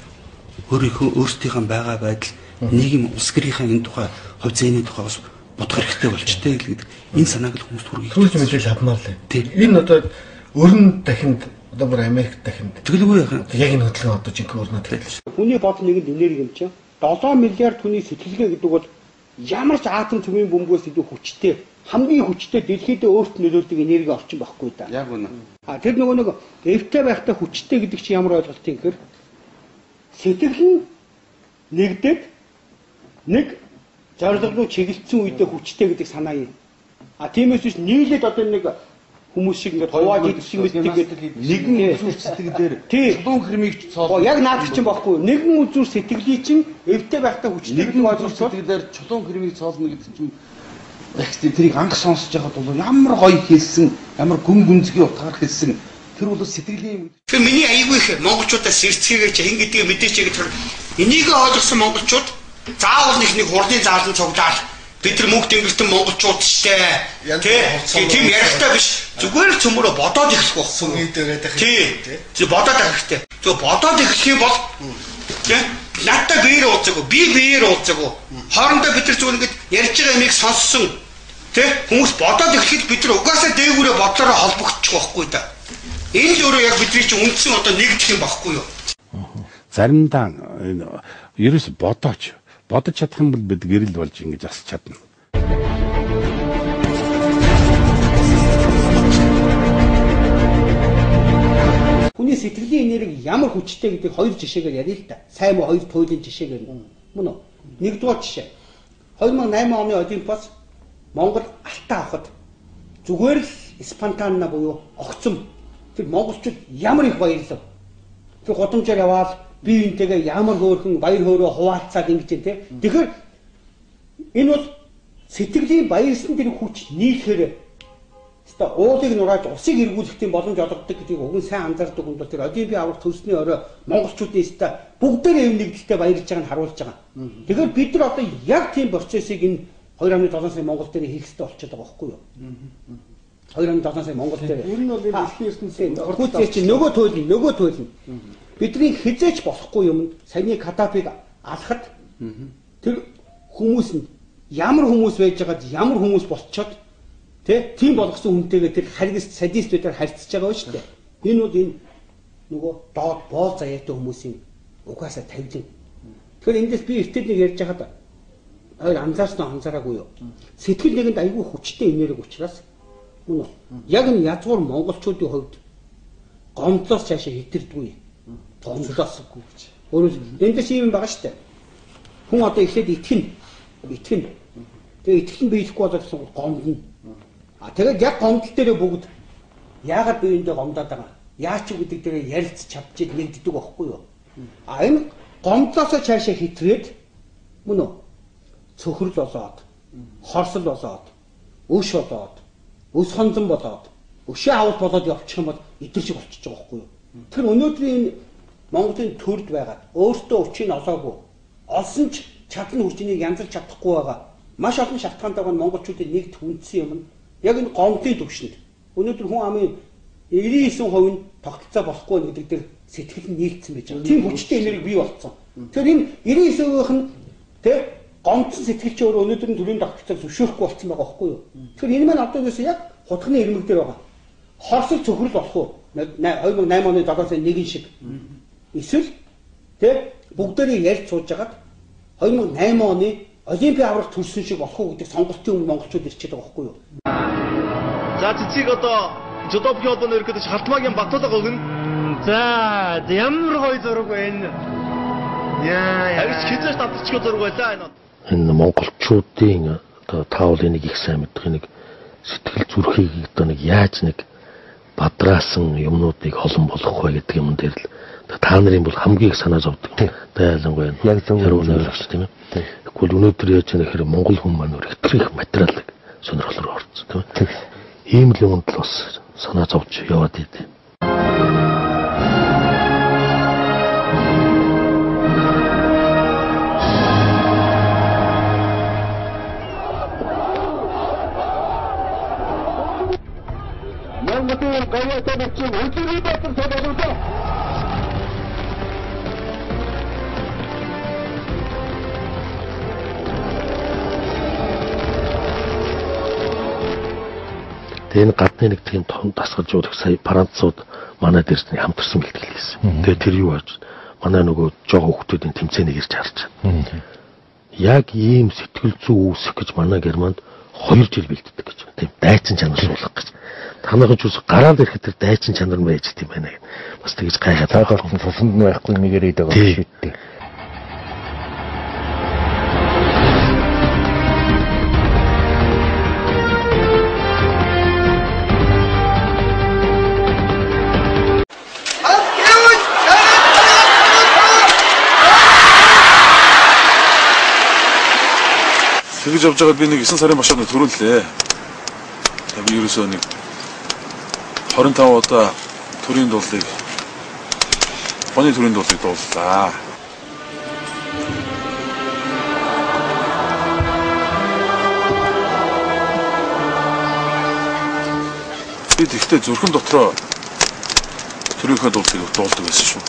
өөрийнхөө байгаа байдал нийгэм улс гэрийнхээ энэ тухай хувь зээний тухай бас бодох хэрэгтэй болчтой гэдэг энэ санааг л хүмүүст хүргэх. Түрүүч мэдээлэл авмаар л. Энэ одоо өрн дахинд одоо бүр Америк дахинд. Тэгэлгүй яах. Яг энэ хөдөлгөөн одоо жинхэнэ өрнөд тэгэл. Хүний бодол нэгэнд энерги юм чинь 7 миллиард хүний сэтгэлгээ гэдэг бол ямар ч атом цөмийн бөмбөгөөс илүү хүчтэй, хамгийн хүчтэй дэлхийдээ өөрт нөлөөлдөг энерги орчин байхгүй да. Яг үнэ. А тэр нөгөө нэг эвтэй байхдаа хүчтэй гэдэг чинь ямар ойлголт юм гэхээр сэтгэл нь нэгдээд нэг зорилго руу чиглэсэн үедээ хүчтэй гэдэг санаа юм. А тиймээс биш нийлээд одоо нэг хүмүүс шиг ингээд хувааж идсэн мэддэг гэдэг нэгэн үзүүр сэтгэл дээр чулуун хэрмийг цоол. Яг наад чинь байхгүй. Нэгэн үзүүр сэтгэлий чинь эвтэй байхдаа хүчтэй гэдэг ойлголт сэтгэл дээр чулуун хэрмийг цоолно гэдэг чинь яг тэрийг анх сонсож байхад бол ямар гоё хэлсэн, ямар гүн гүнзгий утгаар хэлсэн. Тэр бол сэтгэлийн юм. Тэгэхээр миний аягүй их монголчуудаас сэрцгээгээч хэн гэдгийг мэдээч гэдэг энийг ойлгосон монголчууд заавал нэг хурлын заалан цуглаал бид нар мөнх тэнгэртэн монголчууд штэ тий тийм ярихтай биш зүгээр л цөмөрө бодоод эхлэх байхгүй тий тий бодоод эхлэх хэрэгтэй. Зөв бодоод эхлэх юм бол тий надтай биеэр уулзаагүй би биеэр уулзаагүй хоорондоо бид нар зүгээр ингэж ярьж байгаа юмыг сонссон тий хүмүүс бодоод эхлэхэд бид нар угаасаа дээгүүрээ бодлороо холбогдчих байхгүй да. Энэ л өөрөө яг бидний чинь үндсэн одоо нэгдэх юм багхгүй юу. Заримдаа ерөөс бодооч бодож чадах юм бол бид гэрэл болж ингэж асч чадна. Хүний сэтгэлийн энерги ямар хүчтэй гэдгийг хоёр жишээгээр ярил л да. Сайн муу хоёр туйлын жишээгээр мөн үү? Нэгдүгээр жишээ. 2008 оны Олимпиас Монгол алтан авахад зүгээр л спонтанна буюу огцом тэр монголчууд ямар их баярлав. Тэр гудамжаар яваал бие биентэйгээ ямар хөөрхөн баяр хөөрөө хуваалцаад ингэж юм те. Тэгэхээр энэ бол сэтгэлийн баярсан тэр хүч нийлэхээр өстой уулыг нурааж усыг эргүүлэх тийм боломж олгодог гэдгийг уг нь сайн анзаардаг хүн бол тэр Олимпийн аварга төрсний орой монголчуудын өстой бүгдээрээ юм нэгдэлтэй баярлж байгааг нь харуулж байгаа. Тэгэхээр бид нар одоо яг тийм процессыг энэ 2.7 сая Монгол дээр хийх хэрэгтэй болчиход байгаа байхгүй юу? 2.7 сая Монгол дээр. Ер нь бол энэ дэлхийн ертөнцийн хүчээ чинь нөгөө туйлна. Бидний хизээч болохгүй юм саяны Каддафиг алхад тэр хүмүүс нь ямар хүмүүс байж байгаад ямар хүмүүс болцоод тийм болгосон хүнтэйгээ тэр харгист садистүүдээр харьцаж байгаа шүү дээ. Энэ бол энэ нөгөө доод боол заяатай хүмүүсийн угаасаа тавилан. Тэгэхээр эндээс би эртээд нэг ярьж байхад хоёр анзаарсан уу анзаараагүй юу? Сэтгэл нэгэнд айгүй хүчтэй энерги учраас мөн үү? Яг энэ язгуур монголчуудын хувьд гомдлоос цаашаа хитэрдэггүй. Гомдлоос үгүй гэж. Өөрөөр эндээс ийм юм байгаа шүү дээ. Хүн одоо эхлээд итгэнэ. Итгэнэ. Тэгээ итгэл нь биелэхгүй болоод гэсэн гомдно. А тэгээд яг гомдол дээрээ бүгд яагаад биеиндээ гомдоод байгаа? Яач гэдэг дээрээ ярилцж чадчихад нэгддэг байхгүй юу? А энэ гомдлоосоо цаашаа хитрээд мөн үү? Цөхрөл болоод, хорсол болоод, Өш болоод, өс хонзон болоод, өшөө авалт болоод явчих юм бол идэр шиг болчихж байгаа байхгүй юу? Тэр өнөөдрийн энэ Монголын төрд байгаад өөртөө өчийг олоогүй. Олсон ч чадна хүчнийг янзалж чадахгүй байгаа. Маш олон шалтгаантайгаар монголчуудын нэгт үндсэн юм нь яг энэ гомдлын төвшөнд. Өнөөдөр хүн амын 99% нь тогтолцоо болохгүй гэдэг дээр сэтгэл нь нийлцсэн байж байгаа. Тийм хүчтэй энерги бий болцсон. Тэгэхээр энэ 99%-ийнх нь тэ гомдсон сэтгэл чи өөрөө өнөөдөр нь төрийн тогтолцоог зөвшөөрөхгүй болсон байгаа байхгүй юу? Тэгэхээр энэ маань одоо юусэн яг хутганы ирмэг дээр байгаа. Хорсол цөхрөл болох уу? 2008 оны 7 сарын 1 шиг. Эсвэл тэ бүгдээрээ ярьж сууж хагаад 2008 оны Олимпийн аврах төрсөн шиг болох уу гэдэг сонголтын өмнө монголчууд ирчээд байгаа байхгүй юу? За цэцгийг одоо жудобгийн холбооны ерөнхийлөгч Халтмаагийн Батулга өгнө. За ямар гоё зураг байна. Яа. Агч хизээш татчихгүй зураг байлаа энэ. Энэ монголчуудын одоо таавлын нэг их сайн мэддэг нэг сэтгэл зүрхийг одоо нэг яаж нэг бадраасан юмнуудыг холон болгох вэ гэдэг юм дээр л та нарын бол хамгийн их санаа зовдөг. Одоо ялангуяа яг зөв ойлгож тийм ээ. Тэгвэл өнөөдөр яаж яах гэхээр монгол хүн маань өөр их материалыг сонирхолоор орсон тийм ээ. Ийм л юмд л бас санаа зовж яваад идэв. Монголын говьтой бичиг өдрийн баатар төлөвлөлөө. Тэгээ энэ гадны нэг тийм том дасгалжуулагч сая Францууд манай дэрсний хамтарсан бэлтгэл хийсэн. Тэгээ тэр юу болж манай нөгөө жоо хүүхдүүдийн тэмцээнийг ирж харж байна. Яг ийм сэтгэл зүй үүсэх гэж манай Германд 2 жил бэлддэг гэж. Тийм дайчин чанар суулгах гэж. Танайхан ч ус гараад ирэхэд тэр дайчин чанар нь байж тийм байна гэх. Бас тэгж гайхаад цаадах цуснд нь байхгүй нэг яриад байгаа шүү дээ. Тэгж явж байгаад би нэг 9 сарын башаанд төрүүллээ. Би ерөөсөө нэг 25 удаа төрийн дуулыг гоны төрийн дуулыг дууллаа. Би тэгтээ зүрхэн дотроо төрийнхөө дуулыг дуулдаг байсан шүү.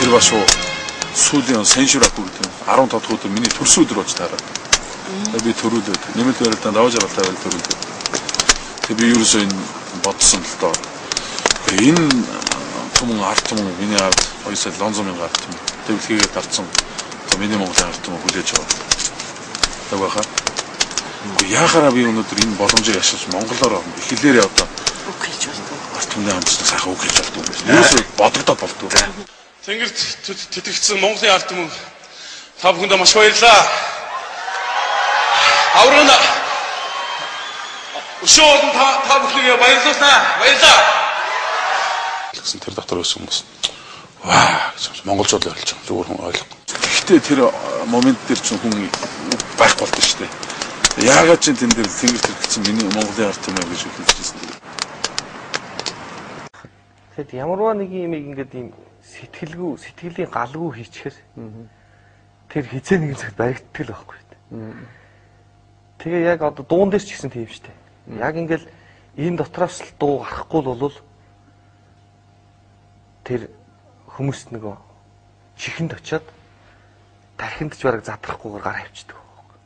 Тэр ба шүү сүүлийн Сэншүраку гэдэг 15 дахь өдөр миний төрсөн өдөр болж таарад. Би төрүүлээд нэмэлт барилдаан даваа жаргалтай байл төрүүлээд. Тэгээ би ерөөсөө энэ бодсон л доо. Энэ түмэн ард түмэн миний ард 2 сая 700 мянган ард түмэн дэвлэхийгээ дарцсан миний Монголын ард түмэн хүлээж аваа. Тэг байхаа. Үгүй яхаараа би өнөөдөр энэ боломжийг ашиглаж монголоор их хэлээрээ одоо үг хэлж болдог. Ард түмний хамтсан сайхан үг хэлж болдог юм байна. Ерөөсөө бодогдоод болдог. Тэнгэрт тэтгэгдсэн Монголын ард түмэн та бүхэндээ маш баярлалаа. Аврагн өшөө олон та бүхнийг баярлуулнаа. Баярлалаа. Гэсэн тэр дотор байсан хүмүүс ваа гэж монголчууд л ойлгож байгаа. Зүгээр хүн ойлгохгүй. Гэхдээ тэр момент дээр чинь хүн байх болдог шүү дээ. Яагаад ч тэн дээр тэнгэр тэрэгцэн миний Монголын ард түмэн гэж хэлж байсан. Тэгэхэд ямарваа нэг юм ингээд ийм сэтгэлгүй, сэтгэлийн галгүй хийчихээр тэр хизээ нэгэн цагт баригддаг л байхгүй. Тэгээ яг одоо дуун дээр ч гэсэн тийм шүү дээ. Яг ингээл энэ дотроос л дуу гарахгүй л бол тэр хүмүүст нөгөө чихэнд очиод тархинд ч бараг задрахгүйгээр гараа авчдаг байхгүй.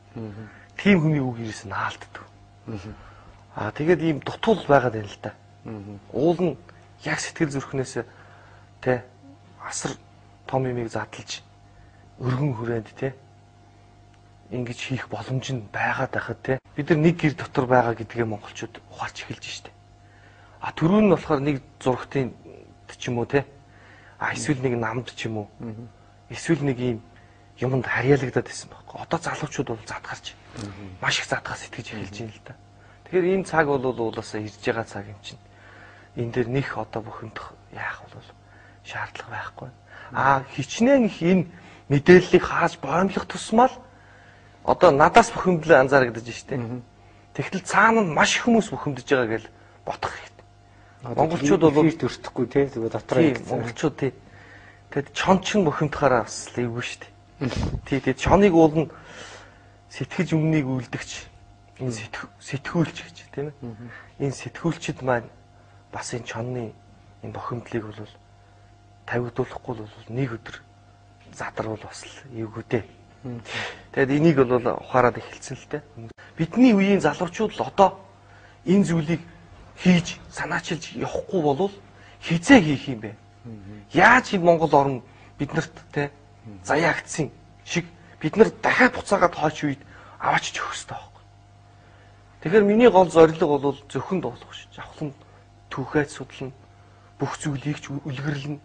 Тийм хүний үг ирээс наалддаг. Аа тэгээд ийм дутуул байгаад байна л да. Уул нь яг сэтгэл зүрхнээс тэ асар том юмыг задлж өргөн хүрээнд те ингэж хийх боломж нь байгаад байхад те бид нар нэг гэр дотор байгаа гэдгээ монголчууд ухаарч эхэлж штэ. А түрүүн нь болохоор нэг зурагтын ч юм уу те а эсвэл нэг намд ч юм уу эсвэл нэг ийм юмд харьяалагдаад байсан байхгүй. Одоо залуучууд бол задгарч маш их задгаа сэтгэж эхэлж байна л да. Тэгэхээр энэ цаг бол уулаасаа ирж байгаа цаг юм чинь. Энэ дээр нэх одоо бухимдах яах бол шаардлага байхгүй. А хичнээн их энэ мэдээллийг хааж боомлох тусмал одоо надаас бухимдлаа анзаарагдаж штэ. Тэгтэл цаана нь маш их хүмүүс бухимдаж байгаа гэж бодох хэрэгтэй. Монголчууд бол өртөхгүй те зүгээр дотроо монголчууд тий. Тэгэд чон чин бухимдахаараа бас л эвгүй штэ. Тий, тэгээд чоныг уулна сэтгэж өмнгийг үлдэгч энэ сэтгүүлч гэж тийм ээ. Энэ сэтгүүлчид маань бас энэ чонны энэ бухимдлыг бол тавигдуулахгүй бол нэг өдөр задарвал бас л эвгүй дээ. Тэгээд энийг бол ухаарад эхэлсэн л дээ. Бидний үеийн залуучууд л одоо энэ зүйлийг хийж санаачилж явахгүй болвол хизээ хийх юм бэ? Яаж энэ Монгол орн биднэрт те заяагдсан шиг бид нар дахиад буцаагаад хойч үед аваачиж өгөх хэрэгтэй байхгүй. Тэгэхээр миний гол зорилго бол зөвхөн дуулах биш. Жавхлан түүхээд судлана. Бүх зүйлийг ч үлгэрлэнэ.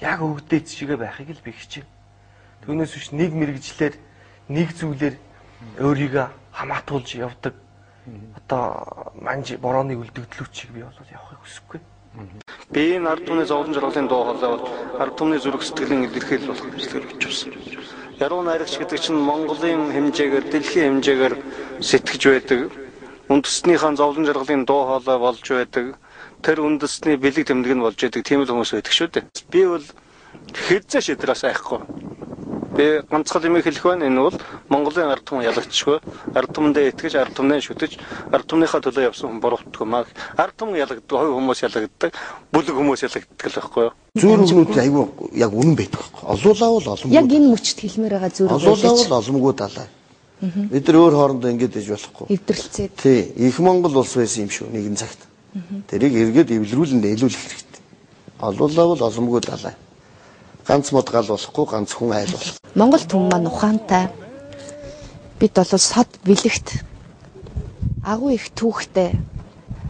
Яг өвгдөөц шигэ байхыг л би хичээн. Түүнээс биш нэг мэрэгжлэр нэг зүйлээр өөрийгөө хамаатуулж явдаг. Одоо манж борооны үлдэгдлүүч шиг би бол явахыг хүсэхгүй. Би энэ ард түмний зовлон жаргалын дуу хоолой бол ард түмний зүрх сэтгэлийн илэрхийлэл болох мэтлэгээр бичсэн. Яруу найрагч гэдэг чинь Монголын хэмжээгээр, дэлхийн хэмжээгээр сэтгэж байдаг. Үндэстнийхээ зовлон жаргалын дуу хоолой болж байдаг. Тэр үндэстний бэлэг тэмдэг нь болж байдаг. Тийм л хүмүүс байдаг шүү дээ. Би бол хэзээ шидрээс айхгүй. Би ганцхан юм хэлэх байна. Энэ бол Монголын ард түмэн ялагдчихгүй. Ард түмэндээ итгэж, ард түмнээ шүтэж, ард түмнийхээ төлөө явсан хүн буруутдаггүй маа. Ард түмэн ялагддаг, хувь хүмүүс ялагддаг, бүлэг хүмүүс ялагддаг л байхгүй юу? Зүүр өгнүүд айгүй яг үнэн байдаг байхгүй. Олуулаа бол боломгүй. Яг энэ мөчт хэлмээр байгаа зүүр өгнүүд. Олуулаа бол боломгүй далай. Бид нар өөр хоорондоо ингэж иж болохгүй. Эвдэрлцээд. Тий, их Монгол улс байсан юм шүү нэгэн цагт. Тэрийг эргээд эвлэрүүлэн нээлүүлэх хэрэгтэй. Олуулаа бол боломгүй далай. Ганц мод гал болохгүй, ганц хүн айл болох. Монгол түмэн маань ухаантай. Бид бол сод бэлэгт агуу их түүхтэй,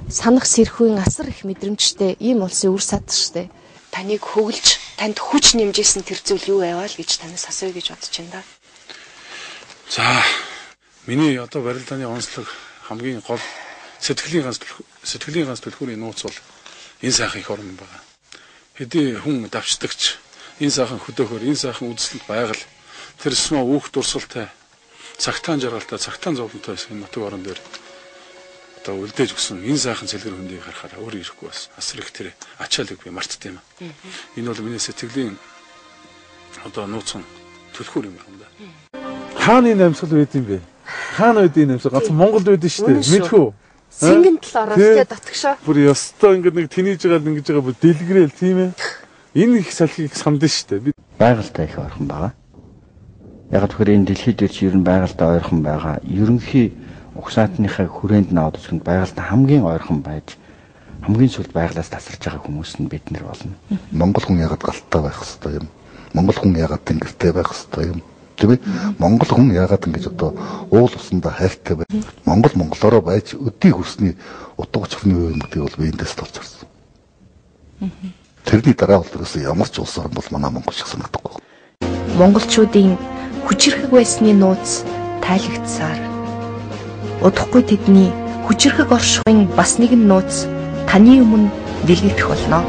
санах сэрхүүн асар их мэдрэмжтэй ийм улсын үр сад штэ. Таныг хөглж, танд хүч нэмжсэн тэр зүйл юу байваа л гэж танаас асууя гэж бодож байна да. За, миний одоо барилдааны онцлог хамгийн гол сэтгэлийн ганц түлхүүрийн нууц бол энэ сайхан их орн байгаа. Хэдий хүн давчдагч энэ сайхан хөдөөхөр, энэ сайхан үзэсгэлэнт байгаль, тэр смаа үүх дурсгалтай, цагтаан жаргалтай, цагтаан зовлонтой байсан энэ нутаг орон дээр одоо үлдээж өгсөн энэ сайхан цэлгэр хөндийг харахаар өөр ирэхгүй бас асар их тэр ачаалыг би мартд юм. Энэ бол миний сэтгэлийн одоо нууцхан түлхүүр юм байна да. Хааны амьсгал байд юм бэ? Хаана байд энэ амьсгал? Ганц Монголд байд шүү дээ. Мэдхүү. Сэнгэн тал ороод тэ дотгошоо. Бүр ёстой ингээд нэг тэнийж байгаа л ингэж байгаа бүр дэлгэрэл тийм ээ. Энэ их салхийг самдан шүү дээ. Байгальтай их ойрхон байгаа. Яг тэгэхээр энэ дэлхий дээр чи ер нь байгальтай ойрхон байгаа. Ерөнхий угсаатныхаа хүрээнд наваад үзэхэд байгальтай хамгийн ойрхон байж хамгийн сүүлд байгалаас тасарч байгаа хүмүүс нь бид нар болно. Монгол хүн ягаад галтай байх хэвээр юм? Монгол хүн ягаад тэнгэртэй байх хэвээр юм? Тийм ээ? Монгол хүн ягаад ингэж одоо уул усандаа хайртай бай? Монгол монголороо байж өдий хөрсний утга учирны юу юм гэдгийг бол би эндээс толж харсан. Тэрний дараа бол ерөөсөө ямар ч улс орн бол манай Монгол шиг санагдахгүй. Монголчуудын хүчирхэг байсны нууц тайлагдсаар удахгүй тэдний хүчирхэг оршихуйн бас нэгэн нууц таны өмнө дэлгэгдэх болно.